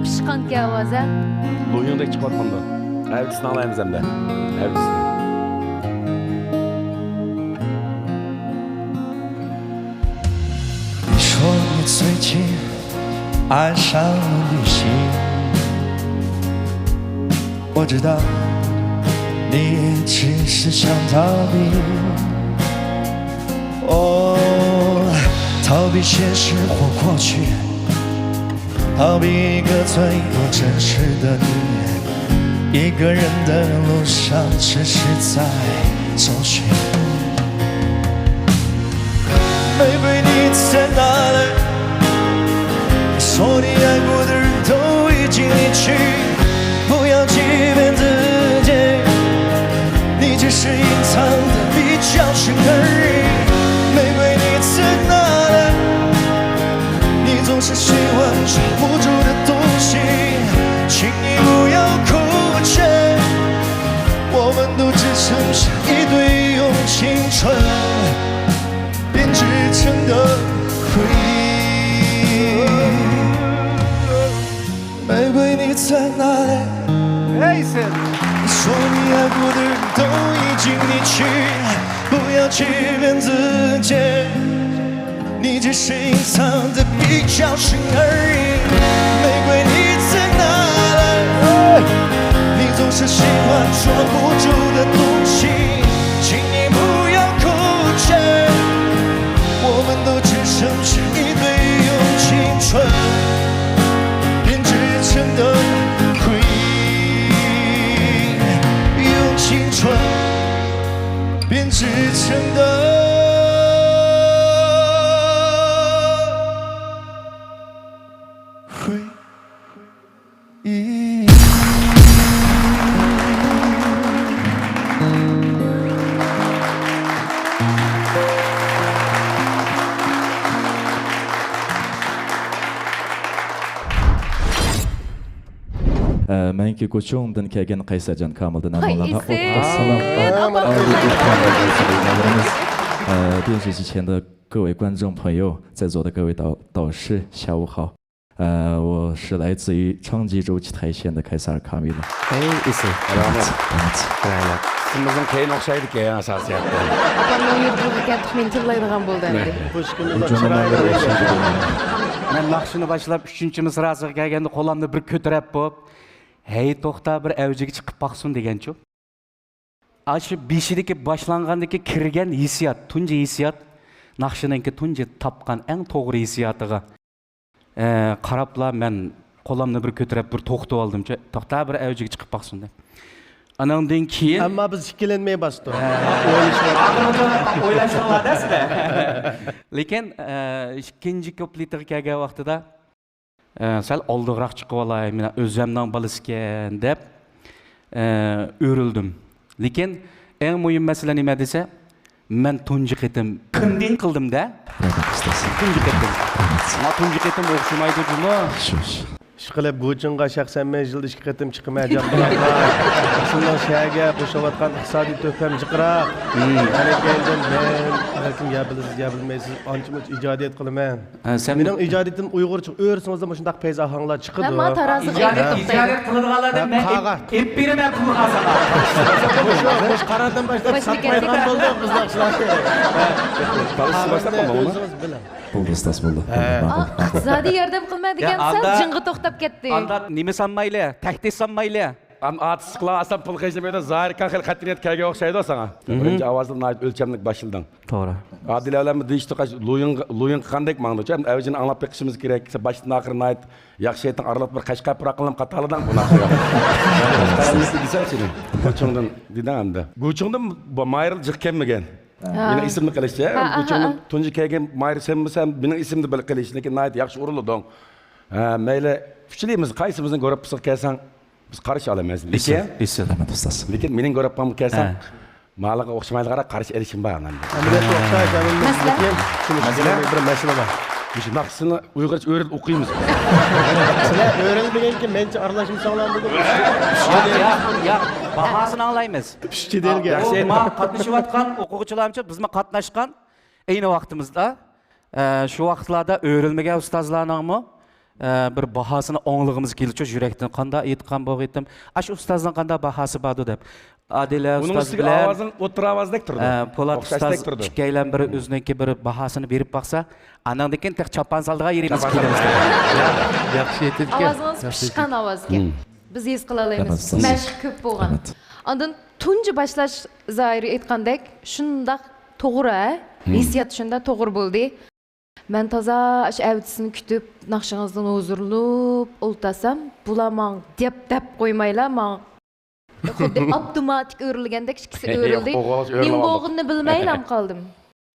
پىشقانكەن ئاۋازى. لويۇڭدەك چىقىۋاتقاندا. ئەۋېتىسىنى ئاڭلايمىز ئەمدى. ئەۋېتىسىنى. 在哪里？ Hey, Sam. 说你爱我的人都已经离去，不要去骗自己。你只是隐藏的比较深而已。玫瑰，你在哪里？你总是喜欢抓不住的东西，请你不要哭泣。我们都只剩下一对用青春编织成的回忆，用青春编织成的回忆。 呃，مەنكى گۇچۇڭدىن كەلگەن قەيسەرجان كامىلدىن ھەممىڭلارغا ئىسىم. ئوتتۇز سالام. ئاپا. 呃，电视机前的各位观众朋友，在座的各位导导师，下午好。呃，我是来自于昌吉州奇台县的凯撒尔卡米拉。哎，意思。 ئىسمىڭىزنىڭ كەينى ئوخشايدىكەن ئاساسىيەتتە. ئاپامنىڭ يۇرتىغا كەلدۇق، مېنى تىللايدىغان بولدى ئەمدى. مەن ناخشىنى باشلاپ ئۈچىنچى مىسراسىغا كەلگەندە قولامنى بىر كۆتۈرۈپ بوپ، ھەي توختا بىر ئەۋجىگە چىقىپ باقسۇن دېگەنچۇ. ئاشۇ بېشىدىكى باشلانغاندىكى كىرگەن ھېسسىيات، تۇنجى ھېسسىيات، ناخشىنىڭكى تۇنجى تاپقان ئەڭ توغرا ھېسسىياتىغا ئە، قاراپلا مەن قولامنى بىر كۆتۈرۈپ بىر توختىۋالدىمچۇ، توختا بىر ئەۋجىگە چىقىپ باقسۇن دەپ. ئاناندىن كېيىن. ئەمما بىز ئىككىلەنمەي باستۇق. ئاخىرىدا ئويلاشتىڭلار-دە سىلەر. لېكىن ئە، ئىككىنچى كۇپلېتىغا كەلگەن ۋاقتىدا ئە، سەل ئالدىراق چىقىۋالاي، مانا ئۆزۈمنىڭ بالىسىكەن دەپ ئە، ئۆرۈلدۈم. لېكىن ئەڭ مۇھىم مەسىلە نېمە دېسە، مەن تۇنجى قېتىم كىندىن قىلدىم-دە. تۇنجى قېتىم. ماڭا تۇنجى قېتىم ئوخشىمايدۇ جۇمۇ. ئىشقىلىپ گۇچىڭغا شەخسەن مەن يىلدا ئىككى قېتىم چىقىمەن جان بالام. شۇنىڭ شەھەرگە قوشۇۋاتقان ئىقتىسادىي تۆھپەم جىقراق. ئەنە كەينىدىن مەن بەلكىم يا بىلىسىز يا بىلمەيسىز ئانچە-مۇنچە ئىجادىيەت قىلىمەن. مېنىڭ ئىجادىيىتىم ئۇيغۇرچە ئۆرۈسىڭىزلا مۇشۇنداق پەيزى ئاھاڭلار چىقىدۇ. ھە، ماڭا تارازىغا ئېلىپ ئىجادىيەت قىلىدىغانلاردىن مەن ئېلىپ بېرىمەن پۇلغا ساڭا. مۇشۇ قارادىن باشلاپ ساتمايدىغان بولدۇق بىز ناخشىلارنى. بالىسى باشلاپ قالماڭ. ئۆزىڭىز بىلىڭ. بولدى ئۇستاز، بولدى. ئىقتىسادىي ياردەم قىلماي دېگەن سەل جىڭغا توختاپ كەتتى. ئاندا نېمە سالمايلى، تەھدىت سالمايلى. ئارتىسلىقلار ئاسان پۇل خەجلىمەيدۇ. زاھىركان خېلى قەتئىينىيەت كەلگەن ئوخشايدۇ ساڭا. بىرىنچى ئاۋازدا ناھايىتى ئۆلچەملىك باشلىدىڭ. توغرا. ئادىلە بىلەن دېيىشتۇق، لۇيىڭ لۇيىڭ قىلغاندەك ماڭدۇچۇ. ئەۋجىنى ئاڭلاپ بېقىشىمىز كېرەك. باشتىن ئاخىر ناھايىتى ياخشى ئېيتىڭ، ئارىلىق بىر قەشقەر پۇراق قىلىنىپ قاتالىدىڭ بۇ ناخشىغا. قەشقەرلىكنى دېسەم سېنىڭ. گۇچۇڭدىن دېدىڭ ئەمدى. گۇچۇڭدىن مايرىل جىق كەلمىگەن. مېنىڭ ئېسىمدە قېلىشىچە، گۇچۇڭدىن تۇنجى كەلگەن مايرىل سەنمىسەن، مېنىڭ ئېسىمدە بىر قېلىش، لېكىن ناھايىتى ياخشى ئورۇنلىدىڭ. ھە، مەيلى، ئۈچىلىمىز قايسىمىزنىڭ گۇرۇپپىسىغا كەلسەڭ، بىز قارشى ئالىمىز. لېكىن، ئېسىل. رەھمەت ئۇستاز. لېكىن مېنىڭ گۇرۇپپامغا كەلسەڭ، مالىغا ئوخشىمايدىغان قارشى ئېلىشىم بار ئەمدى. ئەمەلىيەتتە ئوخشاش ئەمەلىيەت. مەسىلەن؟ لېكىن شۇنى مەسىلە بىر مەسىلە بار. مۇشۇ ناخشىسىنى ئۇيغۇرچە ئۆرۈپ ئوقۇيمىز. سىلەر ئۆرۈلمىگەنكىن مەنچە ئارىلاشمىساڭلار بولىدۇ. ياق، ياق، ياق. باھاسىنى ئاڭلايمىز. ئۈچ جېدەلگە. ئۇ ما قاتنىشىۋاتقان ئوقۇغۇچىلارمۇچە بىزمۇ قاتناشقان ئەينى ۋاقتىمىزدا. ئە، شۇ ۋاقىتلاردا ئۆرۈلمىگەن ئۇستازلارنىڭمۇ ئە، بىر باھاسىنى ئاڭلىغۇمىز كېلىچۇ، يۈرەكتىن قانداق ئېيتقان بولغىيتىم، ئاشۇ ئۇستازنىڭ قانداق باھاسى باردۇ دەپ. ئادىلە ئۇنىڭ ئۇستاز ئۈستىگە بىلەن ئاۋازىڭ ئوتتۇرا ئاۋازدەك تۇرىدۇ. ئە، پولات ئوخشاشتەك ئۇستاز تۇرىدۇ. ئىككىيلەن بىر ئۆزىنىڭكى بىر باھاسىنى بېرىپ باقسا، ئانىڭدىن كېيىن تېخى چاپان سالىدىغان يېرىمىز كېلىمىز. ياخشى ئېيتىدىكەن. ئاۋازىڭىز پىشقان ئاۋازكەن. بىز ھېس قىلالايمىز. مەشىق كۆپ بولغان. ئاندىن تۇنجى باشلاش زاھىرى ئېيتقاندەك شۇنداق توغرا، ھېسسىيات شۇنداق توغرا بولدى. مەن تازا ئاشۇ ئەۋەتىسىنى كۈتۈپ، ناخشىڭىزدىن ھۇزۇرلىنىپ ئولتۇرسام، بۇلار ماڭا دەپ دەپ قويمايلا، ماڭا خۇددى ئاپتوماتىك ئۆرۈلگەندەك ئىككىسى ئۆرۈلدى. نېمە بولغىنىنى بىلمەيلا قالدىم.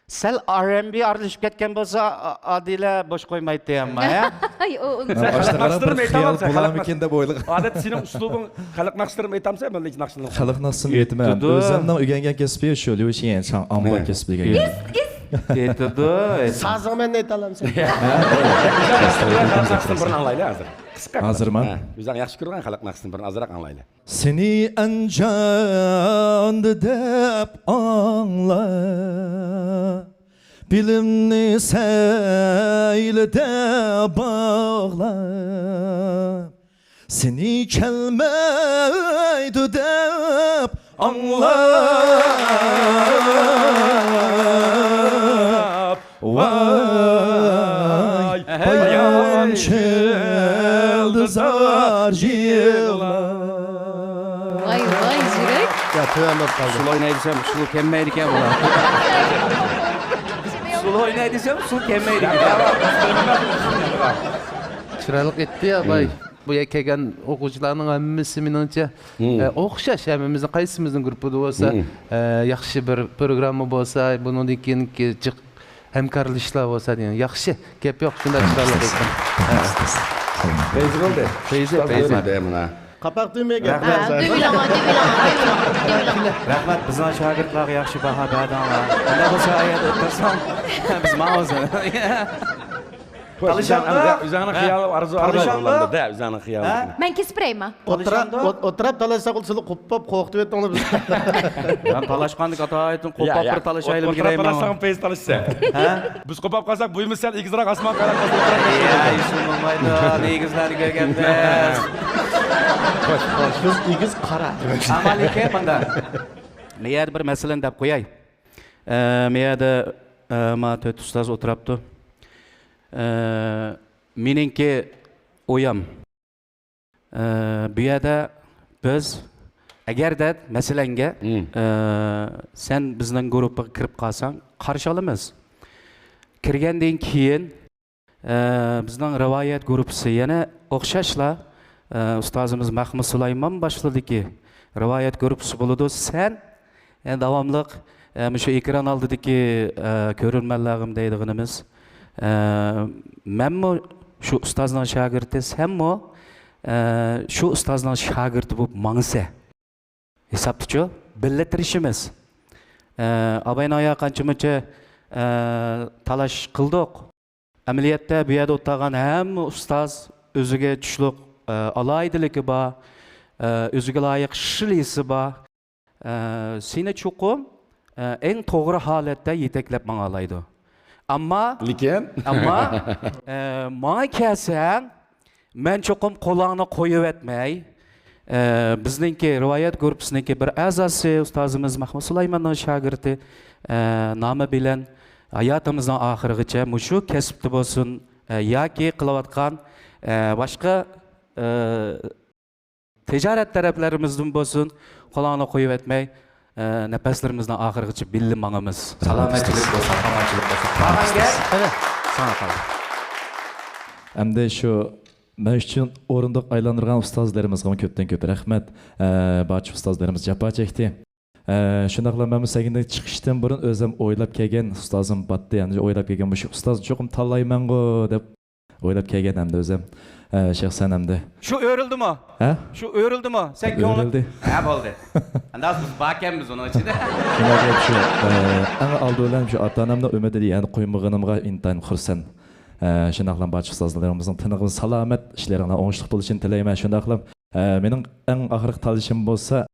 سەل ئار ئەن بى ئارىلىشىپ كەتكەن بولسا، ئا-، ئادىلە بوش قويمايتتى ئەمما، ھە؟ ئاي، ئۇ، ئۇ، باشلىقلار بىر خىيال بولامىكىن دەپ ئويلىغان. ئادەتتە سېنىڭ ئۇسلۇبىڭ خەلق ناخشىلىرىمۇ ئېيتامسەن، مىللىي ناخشىلارنى؟ خەلق ناخشىسىمۇ ئېيتىمەن. ئۆزۈمنىڭ ئۆگەنگەن كەسپى شۇ، ليۇشيەن شاڭ ئامبا كەسپىگە ئىگە. ئېيتىدۇ. سازىڭ مەن ئېيتالامسەن؟ خەلق ناخشىسىنى بىرنى ئاڭلايلى ھازىر. قىسقا. ھازىرمۇ؟ ھە، ئۆزۈڭ ياخشى كۆرىدىغان خەلق ناخشىسىنى بىرنى ئازراق ئاڭلايلى. سېنى ئەنجاندا دەپ ئاڭلاپ، بىلىمنى سەيلىدە باغلاپ، سېنى كەلمەيدۇ دەپ ئاڭلاپ، ۋاي، بايان چىلدىزار يىغلاپ. ۋاي، ۋاي، زېرەك. يا، تۆۋەن بولۇپ قالدى. ئۇسسۇل ئويناي دېسەم، ئۇسسۇل كەلمەيدىكەن بۇلار. ئۇسسۇل ئويناي دېسەم، ئۇسسۇل كەلمەيدىكەن. چىرايلىق ئېيتتى يا، باي. بۇ يەرگە كەلگەن ئوقۇغۇچىلارنىڭ ھەممىسى مېنىڭچە، ئە، ئوخشاش، ھەممىمىزنىڭ قايسىمىزنىڭ گۇرۇپپىدا بولسا، ئە، ياخشى بىر پروگرامما بولسا، بۇنىڭدىن كېيىنكى جىق ھەمكارلىشىشلار بولسا دېگەن ياخشى گەپ يوق، شۇنداق چىرايلىق ئېيتقان. ھە. فەيزى بولدى. فەيزى، ئۇستاز فەيزى. بولدى مانا. قاپاق تۈگمىگەن. رەھمەت. ھە، دۆۋىلەڭ، دۆۋىلەڭ، دۆۋىلەڭ. رەھمەت، بىزنىڭ شاگىرتلارغا ياخشى باھا بەردىڭلار. ئۇنداق بولسا، ئايەردە ئولتۇرساڭ، بىز ماڭىمىز. تالىشامدۇ؟ ئۆزۈڭنىڭ خىيالى، ئارزۇ، ئارزۇ. تالىشامدۇ؟ ئارزۇ، ئۆزۈڭنىڭ خىيالى. ھە؟ مەن كېسىپ بېرەيمۇ؟ ئولتۇرۇپ، تالاشساق، سىلى قوپاپ قورقۇتۇۋەتتىڭلار بىزنى. مەن تالاشقاندىكى ئاتايىتىن قوپاپ بىر تالىشايلى دېگەن. تالاشساڭ، پەيزى تالىشىسەن. ھە؟ بىز قوپاپ قالساق، بۇيىمىز سەل ئېگىزراق ئاسمانغا قاراپ قالسا. يا، ئىشۇ بولمايدۇ، ئېگىزلەرنى كۆرگەنمىز. بىز ئېگىز قارا. ئەمما لېكىن مۇنداق. مەن يەردە بىر مەسىلىنى دەپ قوياي. ئە، مەن يەردە، ئە، ما تۆت ئۇستاز ئولتۇراپتۇ. ئە، مېنىڭكى ئويام. ئە، بۇ يەردە بىز، ئەگەردە مەسىلەنگە، ئە، سەن بىزنىڭ گۇرۇپپىغا كىرىپ قالساڭ، قارشى ئالىمىز. كىرگەندىن كېيىن، ئە، بىزنىڭ رىۋايەت گۇرۇپپىسى يەنە ئوخشاشلا، ئە، ئۇستازىمىز مەخمۇت سۇلايمان باشلىدىكى رىۋايەت گۇرۇپپىسى بولىدۇ. سەن، ئە، داۋاملىق، ئە، مۇشۇ ئېكران ئالدىدىكى، ئە، كۆرۈرمەنلەرگىمۇ دەيدىغىنىمىز، ئە، مەنمۇ شۇ ئۇستازنىڭ شاگىرتى، سەنمۇ، ئە، شۇ ئۇستازنىڭ شاگىرتى بولۇپ ماڭىسەن. ھېسابتىچۇ، بىللە تىرىشىمىز. ئە، ئاباينىڭ ئايا قانچە مۇنچە، ئە، تالاش قىلدۇق. ئەمەلىيەتتە بۇ يەردە ئولتۇرغان ھەممە ئۇستاز ئۆزىگە چۈشلۈك، ئە، ئالاھىدىلىكى بار، ئە، ئۆزىگە لايىق شىلىسى بار. ئە، سېنى چوقۇم، ئە، ئەڭ توغرا ھالەتتە يېتەكلەپ ماڭالايدۇ. ئەمما، لېكىن، ئەمما، ئە، ماڭا كەلسەڭ، مەن چوقۇم قولۇڭنى قويۇۋەتمەي، ئە، بىزنىڭكى رىۋايەت گۇرۇپپىسىنىڭكى بىر ئەزاسى، ئۇستازىمىز مەخمۇت سۇلايماننىڭ شاگىرتى، ئە، نامى بىلەن ھاياتىمىزنىڭ ئاخىرىغىچە مۇشۇ كەسىپتە بولسۇن، ئە، ياكى قىلىۋاتقان، ئە، باشقا، ئە، تىجارەت تەرەپلىرىمىزدىن بولسۇن، قولۇڭنى قويۇۋەتمەي، ئە، نەپەسلىرىمىزنىڭ ئاخىرىغىچە بىللە ماڭىمىز. سالامەتچىلىك بولسۇن، ئامانچىلىق بولسۇن. قالغان گەپ ساڭا قالدى. ئەمدى شۇ مەن ئۈچۈن ئورۇندۇق ئايلاندۇرغان ئۇستازلىرىمىزغىمۇ كۆپتىن كۆپ رەھمەت. ئە، بارچە ئۇستازلىرىمىز جاپا چەكتى. ئە، شۇنداقلا مەنمۇ سەھنىدىن چىقىشتىن بۇرۇن ئۆزۈم ئويلاپ كەلگەن ئۇستازىم باتتى. يەنى ئويلاپ كەلگەن مۇشۇ ئۇستازنى چوقۇم تاللايمەنغۇ دەپ ئويلاپ كەلگەن ئەمدى ئۆزۈم، ئە، شەخسەن ئەمدى. شۇ ئۆرۈلدىمۇ؟ ھە؟ شۇ ئۆرۈلدىمۇ؟ سەن كۆڭلۈڭ ئۆرۈلدى. ھە، بولدى. ئەمدى ھازىر بىز باركەنمىز ئۇنىڭ ئىچىدە. شۇنداق دەپ شۇ، ئە، ئەڭ ئالدى بىلەن شۇ ئاتا-ئانامنىڭ ئۈمىدىنى يەنە قويمىغىنىمغا ئىنتايىن خۇرسەن. ئە، شۇنداقلا بارچە ئۇستازلىرىمىزنىڭ تېنىغا سالامەت، ئىشلىرىڭلار ئوڭۇشلۇق بولۇشىنى تىلەيمەن. شۇنداقلا، ئە، مېنىڭ ئەڭ ئاخىرقى تاللىشىم بولسا،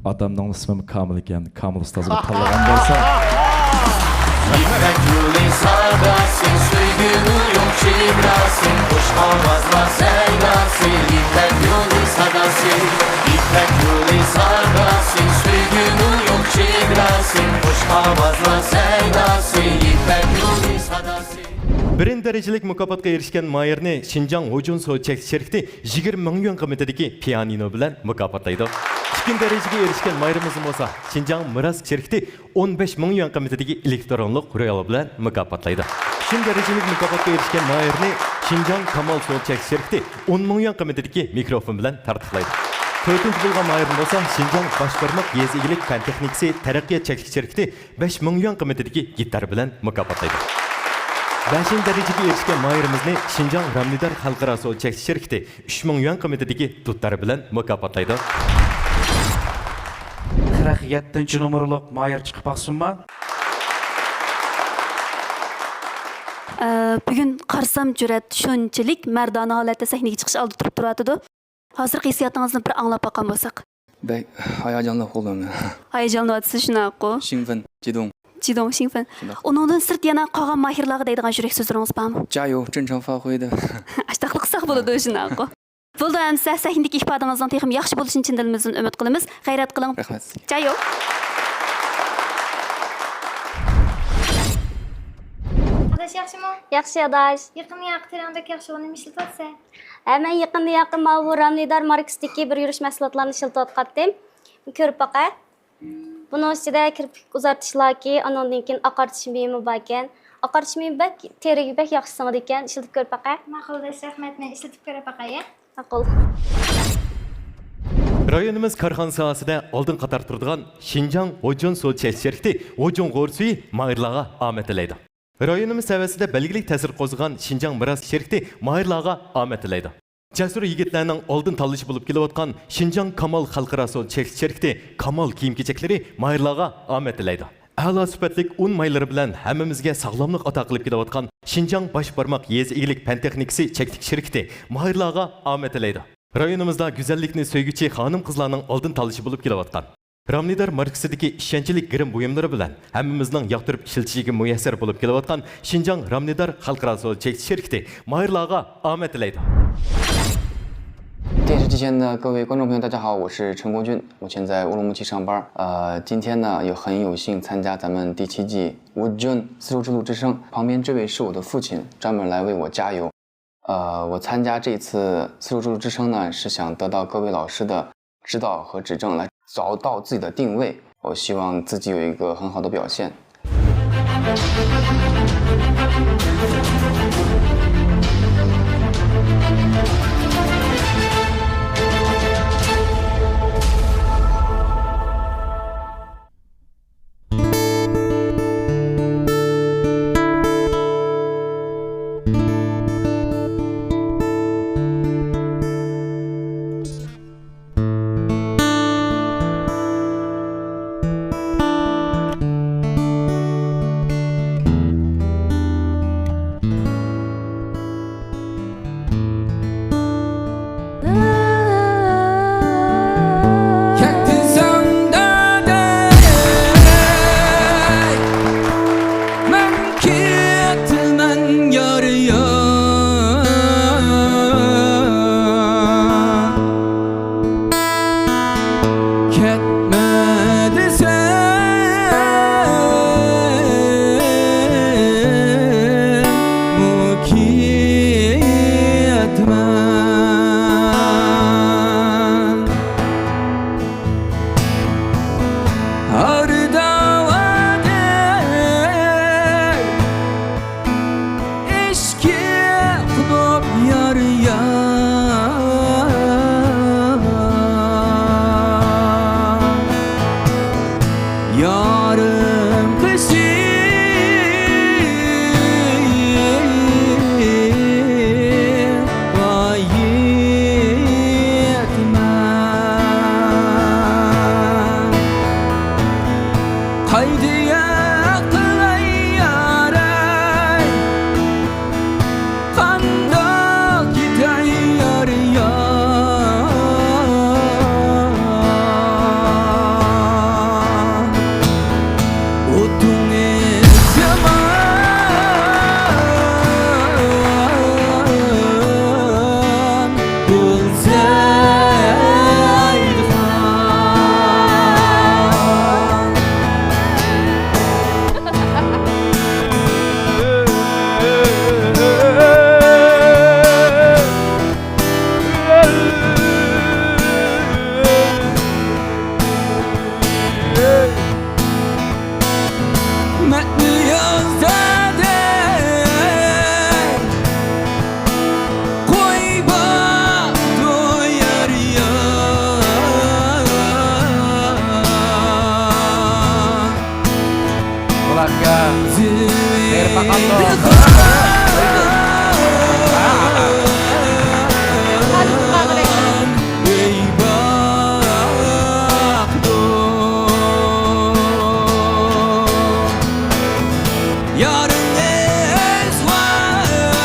ئاتامنىڭ ئىسمىمۇ كامىل ئىكەن، كامىل ئۇستازنى تاللىغان بولسا. يىپەك يولى ساداسى، سۆيگۈنىڭ يوق چېگراسى، خۇش ئاۋازلار سەيداسى، يىپەك يولى ساداسى، يىپەك يولى ساداسى، سۆيگۈنىڭ يوق چېگراسى، خۇش ئاۋازلار سەيداسى، يىپەك يولى ساداسى. بىرىنچى دەرىجىلىك مۇكاپاتقا ئېرىشكەن ماھىرنى شىنجاڭ ھۇجۇن سودا چەكلىك شىركىتى يىگىرمە مىڭ يۈەن قىممىتىدىكى پىيانىنو بىلەن مۇكاپاتلايدۇ. ئىككىنچى دەرىجىگە ئېرىشكەن ماھىرىمىزنى بولسا شىنجاڭ مىراس شىركىتى ئون بەش مىڭ يۈەن قىممىتىدىكى ئېلېكترونلۇق رۇيال بىلەن مۇكاپاتلايدۇ. ئۈچىنچى دەرىجىلىك مۇكاپاتقا ئېرىشكەن ماھىرنى شىنجاڭ كامال سودا چەكلىك شىركىتى ئون مىڭ يۈەن قىممىتىدىكى مىكروفون بىلەن تارتۇقلايدۇ. تۆتىنچى بولغان ماھىرنى بولسا شىنجاڭ باشبارماق يېزا ئىگىلىك پەن تېخنىكىسى تەرەققىيات چەكلىك شىركىتى بەش مىڭ يۈەن قىممىتىدىكى گىتار بىلەن مۇكاپاتلايدۇ. بەشىنچى دەرىجىگە ئېرىشكەن ماھىرىمىزنى شىنجاڭ رامنىدار خەلقئارا سودا چەكلىك شىركىتى ئۈچ مىڭ يۈەن قىممىتىدىكى دۇتار بىلەن مۇكاپاتلايدۇ. قىرىق يەتتىنچى نومۇرلۇق ماھىر چىقىپ باقسۇنما؟ ئە، بۈگۈن قارىسام، جۈرئەت شۇنچىلىك مەردانە ھالەتتە سەھنىگە چىقىش ئالدىدا تۇرۇپ تۇرۇۋاتىدۇ. ھازىرقى ھېسسىياتىڭىزنى بىر ئاڭلاپ باققان بولساق. بەك ھاياجانلىق بولدۇم. ھاياجانلىنىۋاتىسىز، شۇنداققۇ؟ شىڭفېن، جىدۇڭ. جىدوڭ شىڭفېن. شۇنداق. ئۇنىڭدىن سىرت يەنە قالغان ماھىرلارغا دەيدىغان يۈرەك سۆزلىرىڭىز بارمۇ؟ 加油، 正常发挥 دەپ. ئاشتاقلىق ساق بولىدۇ، شۇنداققۇ. بولدى، ئەمىسە سەھنىدىكى ئىپادىڭىزنىڭ تېخىمۇ ياخشى بولۇشىنى چىن دىلىمىزدىن ئۈمىد قىلىمىز. غەيرەت قىلىڭ. رەھمەت. جايو. ئاداش ياخشىمۇ؟ ياخشى، ئاداش. يېقىندا ياقى تېرەڭ بەك ياخشى، ئۇنى نېمە ئىشلىتىۋاتىسەن؟ ھە، مەن يېقىندا ياقى ماۋۇ رامنىدار ماركىسىدىكى بىر يۈرۈش مەھسۇلاتلارنى ئىشلىتىۋاتقانتىم. كۆرۈپ باقە. بۇنىڭ ئىچىدە كىرپىك ئۇزارتىشلاركى، ئانىڭدىن كېيىن ئاقارتىش بېمى باركەن. ئاقارتىش بېمى بەك، تېرىگە بەك ياخشى سىڭىدىكەن، ئىشلىتىپ كۆرۈپ باقە. ماقۇل، ئاداش، رەھمەت، مەن ئىشلىتىپ كۆرۈپ باقاي. ماقۇل. رايونىمىز كارخانا ساھەسىدە ئالدىن قاتاردا تۇرىدىغان شىنجاڭ غوجۇن سۇ چەكلىك شىركىتى غوجۇن غور سۈيى ماھىرلارغا ئامەت تىلەيدۇ. رايونىمىز سەۋىيەسىدە بەلگىلىك تەسىر قوزغىغان شىنجاڭ مىراس شىركىتى ماھىرلارغا ئامەت تىلەيدۇ. جەسۇر يىگىتلەرنىڭ ئالدىن تاللىشى بولۇپ كېلىۋاتقان شىنجاڭ كامال خەلقئارا سودا چەكلىك شىركىتى كامال كىيىم-كېچەكلىرى ماھىرلارغا ئامەت تىلەيدۇ. ئەلا سۈپەتلىك ئۇن مايلىرى بىلەن ھەممىمىزگە ساغلاملىق ئاتا قىلىپ كېلىۋاتقان شىنجاڭ باش بارماق يېزا ئىگىلىك پەن تېخنىكىسى چەكلىك شىركىتى ماھىرلارغا ئامەت تىلەيدۇ. رايونىمىزدا گۈزەللىكنى سۆيگۈچى خانىم-قىزلارنىڭ ئالدىن تاللىشى بولۇپ كېلىۋاتقان رامنىدار ماركىسىدىكى ئىشەنچلىك گىرىم بۇيۇملىرى بىلەن ھەممىمىزنىڭ ياقتۇرۇپ ئىشلىتىشىگە مۇيەسسەر بولۇپ كېلىۋاتقان شىنجاڭ رامنىدار خەلقئارا سودا چەكلىك شىركىتى ماھىرلارغا ئامەت تىلەيدۇ. 电视机前的各位观众朋友，大家好，我是陈国军，目前在乌鲁木齐上班。呃，今天呢，也很有幸参加咱们第七季 Woojun 丝绸之路之声。旁边这位是我的父亲，专门来为我加油。呃，我参加这次丝绸之路之声呢，是想得到各位老师的指导和指正，来找到自己的定位。我希望自己有一个很好的表现。 كەتتىڭ سەن دەي، مەن كېتىمەن يار يار. كەتمە دېسەممۇ كېتىمەن. ھار داۋادەك ئىشقى قۇنۇپ يار يار. يارىم قېشىغا يېتىمەن. قايدا قىلاي ياراي، قانداق كېتەي يار يار. ئوتۇڭ يامان بولسايدىغان. مەنمۇ يازدەك قوي باقتۇ يار يار. بۇلارغا خەير تاقاپتۇ. يارىڭىز ۋاي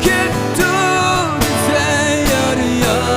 كېتىپ تۇرسا يار يار.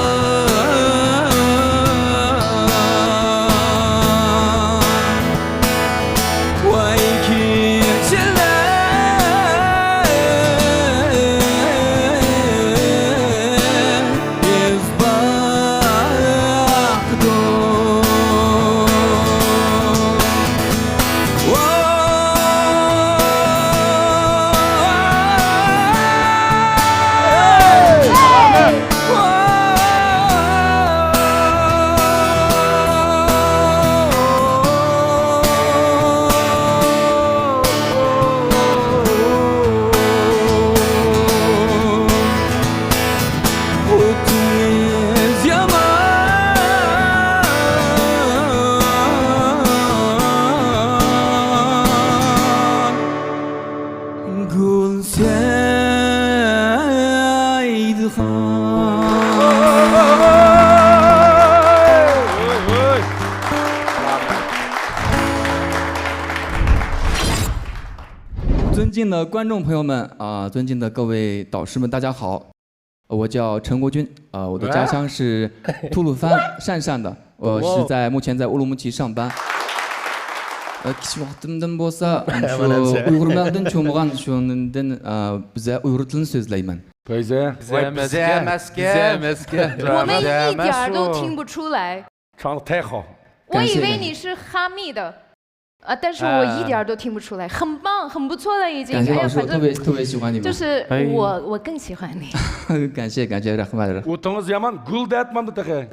尊敬的观众朋友们啊，尊敬的各位导师们，大家好。我叫陈国军啊，我的家乡是吐鲁番鄯善的，我是在，目前在乌鲁木齐上班。ئە، كىچىك ۋاقتىمدىن بولسا، شۇ ئۇيغۇر مەلدىن چوڭىغان، شۇنىڭدىن، ئە، بىزە ئۇيغۇر تىلىنى سۆزلەيمەن. بىزە. ۋاي، بىزە ئەمەسكەن. بىزە ئەمەسكەن. 我们一点儿都听不出来。唱得太好。我以为你是哈密的。 啊，但是我一点儿都听不出来，很棒，很不错了已经。哎呀，反正就是我，我更喜欢你。 كانسى كانسى رەھمەت. ئوتىڭىز يامان، گۈلدەپ ماڭدى تېخى.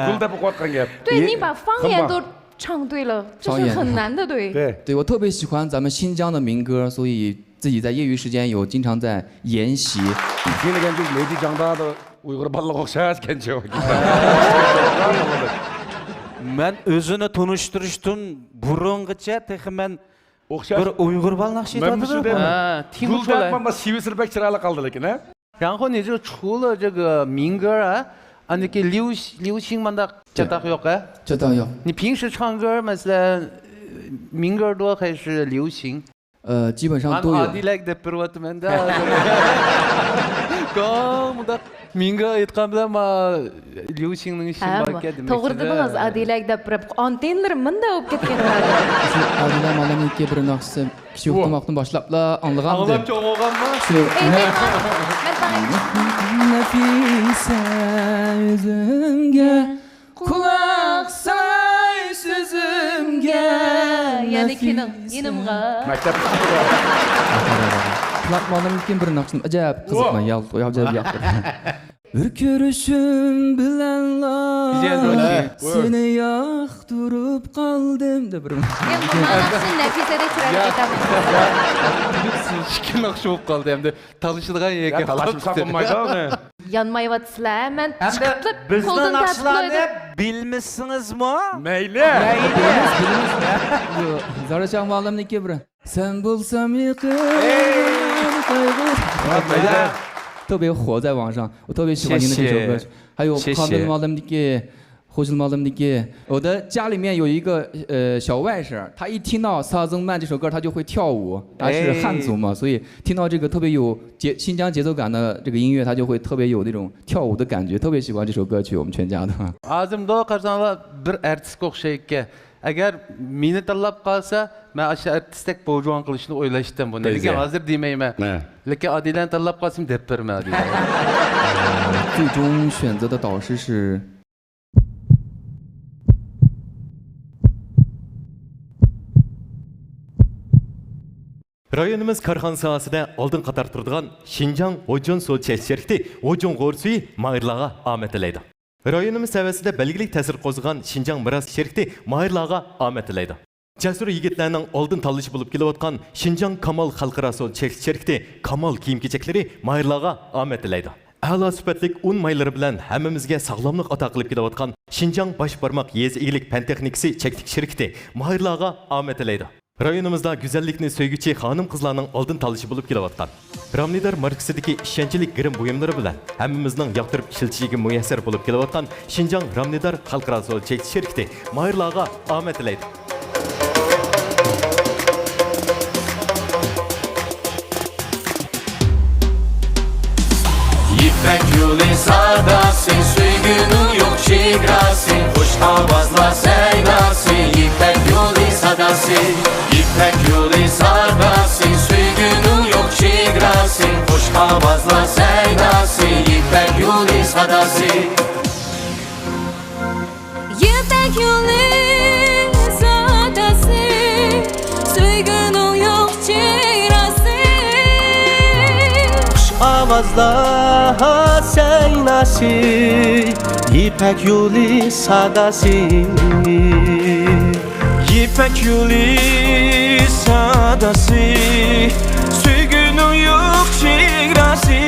گۈلدەپ ئوقۇۋاتقان گەپ. 对，你把方言都唱对了，这是很难的，对。对，我特别喜欢咱们新疆的民歌，所以自己在业余时间有经常在研习。 ئۇيغۇر بالىلىرىغا ئوخشاش كەنچە. مەن ئۆزىنى تونۇشتۇرۇشتىن بۇرۇنغىچە تېخى مەن بىر ئۇيغۇر بالىنى ياخشى تونۇشتۇردۇم. 然后你就出了这个民歌啊， ئاندىن كېيىن ليۇ ليۇ شىڭ مانداق چاتاق يوق ھە؟ چاتاق يوق. 你平时唱歌 مەسىلەن 民歌多还是流行؟ ئە، 基本上都有. ئادىلەگە دەپ بېرىۋاتىمەن-دە. گاڭ مۇنداق مىڭگا ئېيتقان بىلەن ما ليۇ شىڭنىڭ ئىشى باركەن دېمەكچىدە. توغرا دېدىڭىز، ئادىلەگە دەپ بېرىپ، ئانتېننىلىرى مۇنداق بولۇپ كەتكەن. ئادىلە مالىمنىڭكى بىر ناخشىسى كىچىك ۋاقتىمدىن باشلاپلا ئاڭلىغانىدىم. ئاڭلاپ چوڭ بولغانما؟ شۇ. نەفىسە ئۆزۈمگە قۇلاق سالاي سۆزۈمگە. يەنە كېلىڭ يېنىمغا. مەكتەپ. قۇلاق مالىمدىكىن بىر ناخشىنى ئەجەب قىزىقمەن، ياق، ئەجەب ياقتۇردى. بىر كۆرۈشۈم بىلەنلا سېنى ياقتۇرۇپ قالدىم دەپ بىر. يەنە بۇ ناخشىنى نەفىسەدە چىرايلىق ئېيتالمايسىز. ئىككى ناخشا بولۇپ قالدى ئەمدى. تالىشىدىغان يەرگە تالاشمىساق بولمايدۇ ئۇنى. يانمايۋاتىسىلەر، مەن چىقىپلا قولدىن تارتىپ قويدۇم. بىلمىسىڭىزمۇ؟ مەيلى. مەيلى. بىلىمىز، بىلىمىز. زارىشاڭ مۇئەللىمنىڭكى بىر سەن بولسام يېقىن قايغۇ. تۆبە خو زاي ۋاڭ شاڭ. تۆبە شىغان يېنى شىغان. 还有 كامىل مۇئەللىمنىڭكى 胡志茂的那个，我的家里面有一个呃小外甥，他一听到沙曾曼这首歌，他就会跳舞。他是汉族嘛，所以听到这个特别有节新疆节奏感的这个音乐，他就会特别有那种跳舞的感觉，特别喜欢这首歌曲。我们全家的。 ھازىر مۇنداق قارىساڭلار بىر ئارتىسقا ئوخشايدىكەن. ئەگەر مېنى تاللاپ قالسا، مەن ئاشۇ ئارتىستەك بوجۇڭ قىلىشنى ئويلاشتىم بۇنى. لېكىن ھازىر دېمەيمەن. لېكىن ئادىلەنى تاللاپ قالسىمۇ دەپ بېرىمەن ئادىلەگە. 最终选择的导师是 رايونىمىز كارخانا ساھەسىدە ئالدىن قاتاردا تۇرىدىغان شىنجاڭ ھوجيون سۇ چەكلىك شىركىتى ھوجيون غور سۈيى ماھىرلارغا ئامەت تىلەيدۇ. رايونىمىز سەۋىيەسىدە بەلگىلىك تەسىر قوزغىغان شىنجاڭ مىراس شىركىتى ماھىرلارغا ئامەت تىلەيدۇ. جەسۇر يىگىتلەرنىڭ ئالدىن تاللىشى بولۇپ كېلىۋاتقان شىنجاڭ كامال خەلقئارا سودا چەكلىك شىركىتى كامال كىيىم-كېچەكلىرى ماھىرلارغا ئامەت تىلەيدۇ. ئەلا سۈپەتلىك ئۇن مايلىرى بىلەن ھەممىمىزگە ساغلاملىق ئاتا قىلىپ كېلىۋاتقان شىنجاڭ باش بارماق يېزا ئىگىلىك پەن تېخنىكىسى چەكلىك شىركىتى ماھىرلارغا ئامەت تىلەيدۇ. رايونىمىزدا گۈزەللىكنى سۆيگۈچى خانىم-قىزلارنىڭ ئالدىن تاللىشى بولۇپ كېلىۋاتقان رامنىدار ماركىسىدىكى ئىشەنچلىك گىرىم بۇيۇملىرى بىلەن ھەممىمىزنىڭ ياقتۇرۇپ ئىشلىتىشىگە مۇيەسسەر بولۇپ كېلىۋاتقان شىنجاڭ رامنىدار خەلقئارا سودا چەكلىك شىركىتى ماھىرلارغا ئامەت تىلەيدۇ. يىپەك يولى ساداسى، سۆيگۈنىڭ يوق چېگراسى، خۇش ئاۋازلار سەيناسى، يىپەك يولى ساداسى. يىپەك يولى ساداسى، سۆيگۈنىڭ يوق چېگراسى، خۇش ئاۋازلار سەيناسى، يىپەك يولى ساداسى. يىپەك يولى ساداسى، سۆيگۈنىڭ يوق چېگراسى. خۇش ئاۋازلار سەيناسى، يىپەك يولى ساداسى. يىپەك يولى ساداسى، سۆيگۈنىڭ يوق چېگراسى.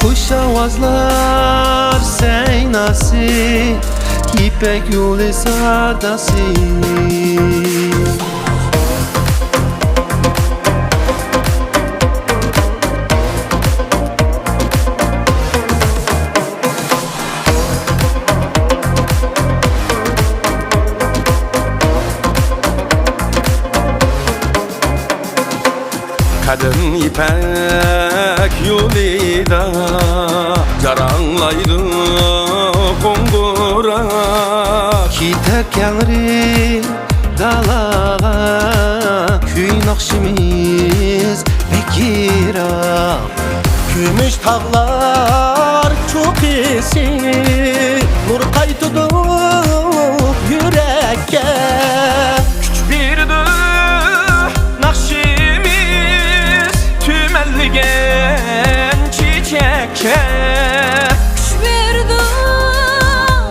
خۇش ئاۋازلار سەيناسى، يىپەك يولى ساداسى. يىپەك يولىدا جاراڭلايدۇ قوڭغۇراق. كېتەر كەڭرى دالاغا، كۈي ناخشىمىز بەك يىراق. كۈمۈش تاغلار چوققىسى نۇر قايتىدۇ يۈرەككە. كۈچ بېرىدۇ ناخشىمىز تۈمەنلىگەن چېچەككە. كۈچ بېرىدۇ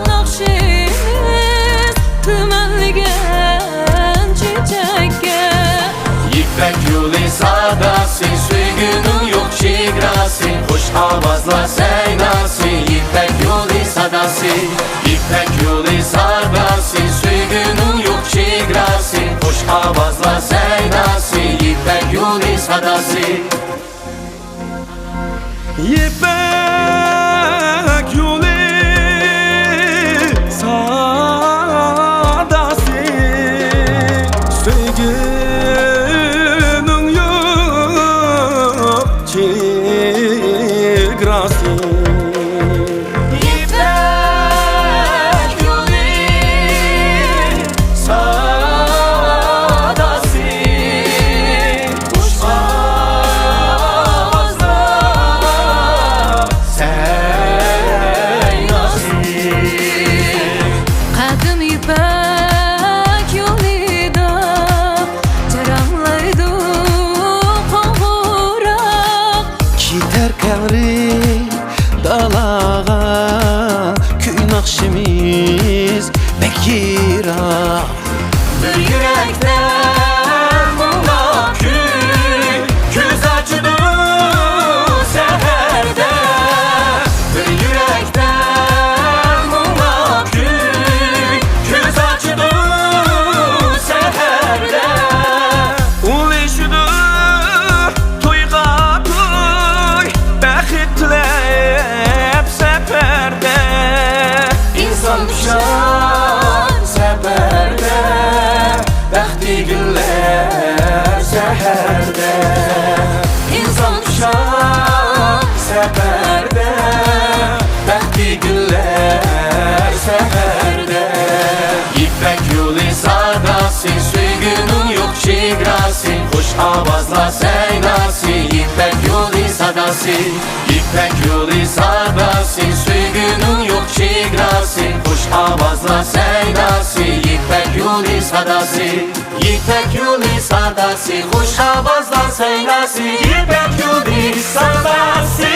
ناخشىمىز تۈمەنلىگەن چېچەككە. يىپەك يولى ساداسى، سۆيگۈنىڭ يوق چېگراسى، خۇش ئاۋازلار سەيناسى، يىپەك يولى ساداسى. يىپەك يولى ساداسى، سۆيگۈنىڭ يوق چېگراسى، خۇش ئاۋازلار سەيناسى، يىپەك يولى ساداسى. يىپەك يولى ساداسى، سۆيگۈنىڭ يوق چېگراسى. يىپەك يولى ساداسى، خۇش ئاۋازلار سەيناسى. قەدىم يىپەك يولىدا جاراڭلايدۇ قوڭغۇراق. كېتەر كەڭرى دالاغا، كۈي ناخشىمىز بەك يىراق. بىر يۈرەكتە مۇڭلۇق كۈي، كۆز ئاچىدۇ سەھەردە. بىر يۈرەكتە مۇڭلۇق كۈي، كۆز ئاچىدۇ سەھەردە. ئۇلىشىدۇ تويغا توي، بەخت تىلەپ سەپەردە. ئىنسان پىشار سەپەردە، بەختى گۈللەر سەھەردە. ئىنسان پىشار سەپەردە، بەختى گۈللەر سەھەردە. يىپەك يولى ساداسى، سۆيگۈنىڭ يوق چېگراسى، خۇش ئاۋازلار سەيناسى، يىپەك يولى ساداسى. يىپەك يولى ساداسى، سۆيگۈنىڭ يوق چېگراسى، خۇش ئاۋازلار سەيناسى، يىپەك يولى ساداسى. يىپەك يولى ساداسى، خۇش ئاۋازلار سەيناسى، يىپەك يولى ساداسى.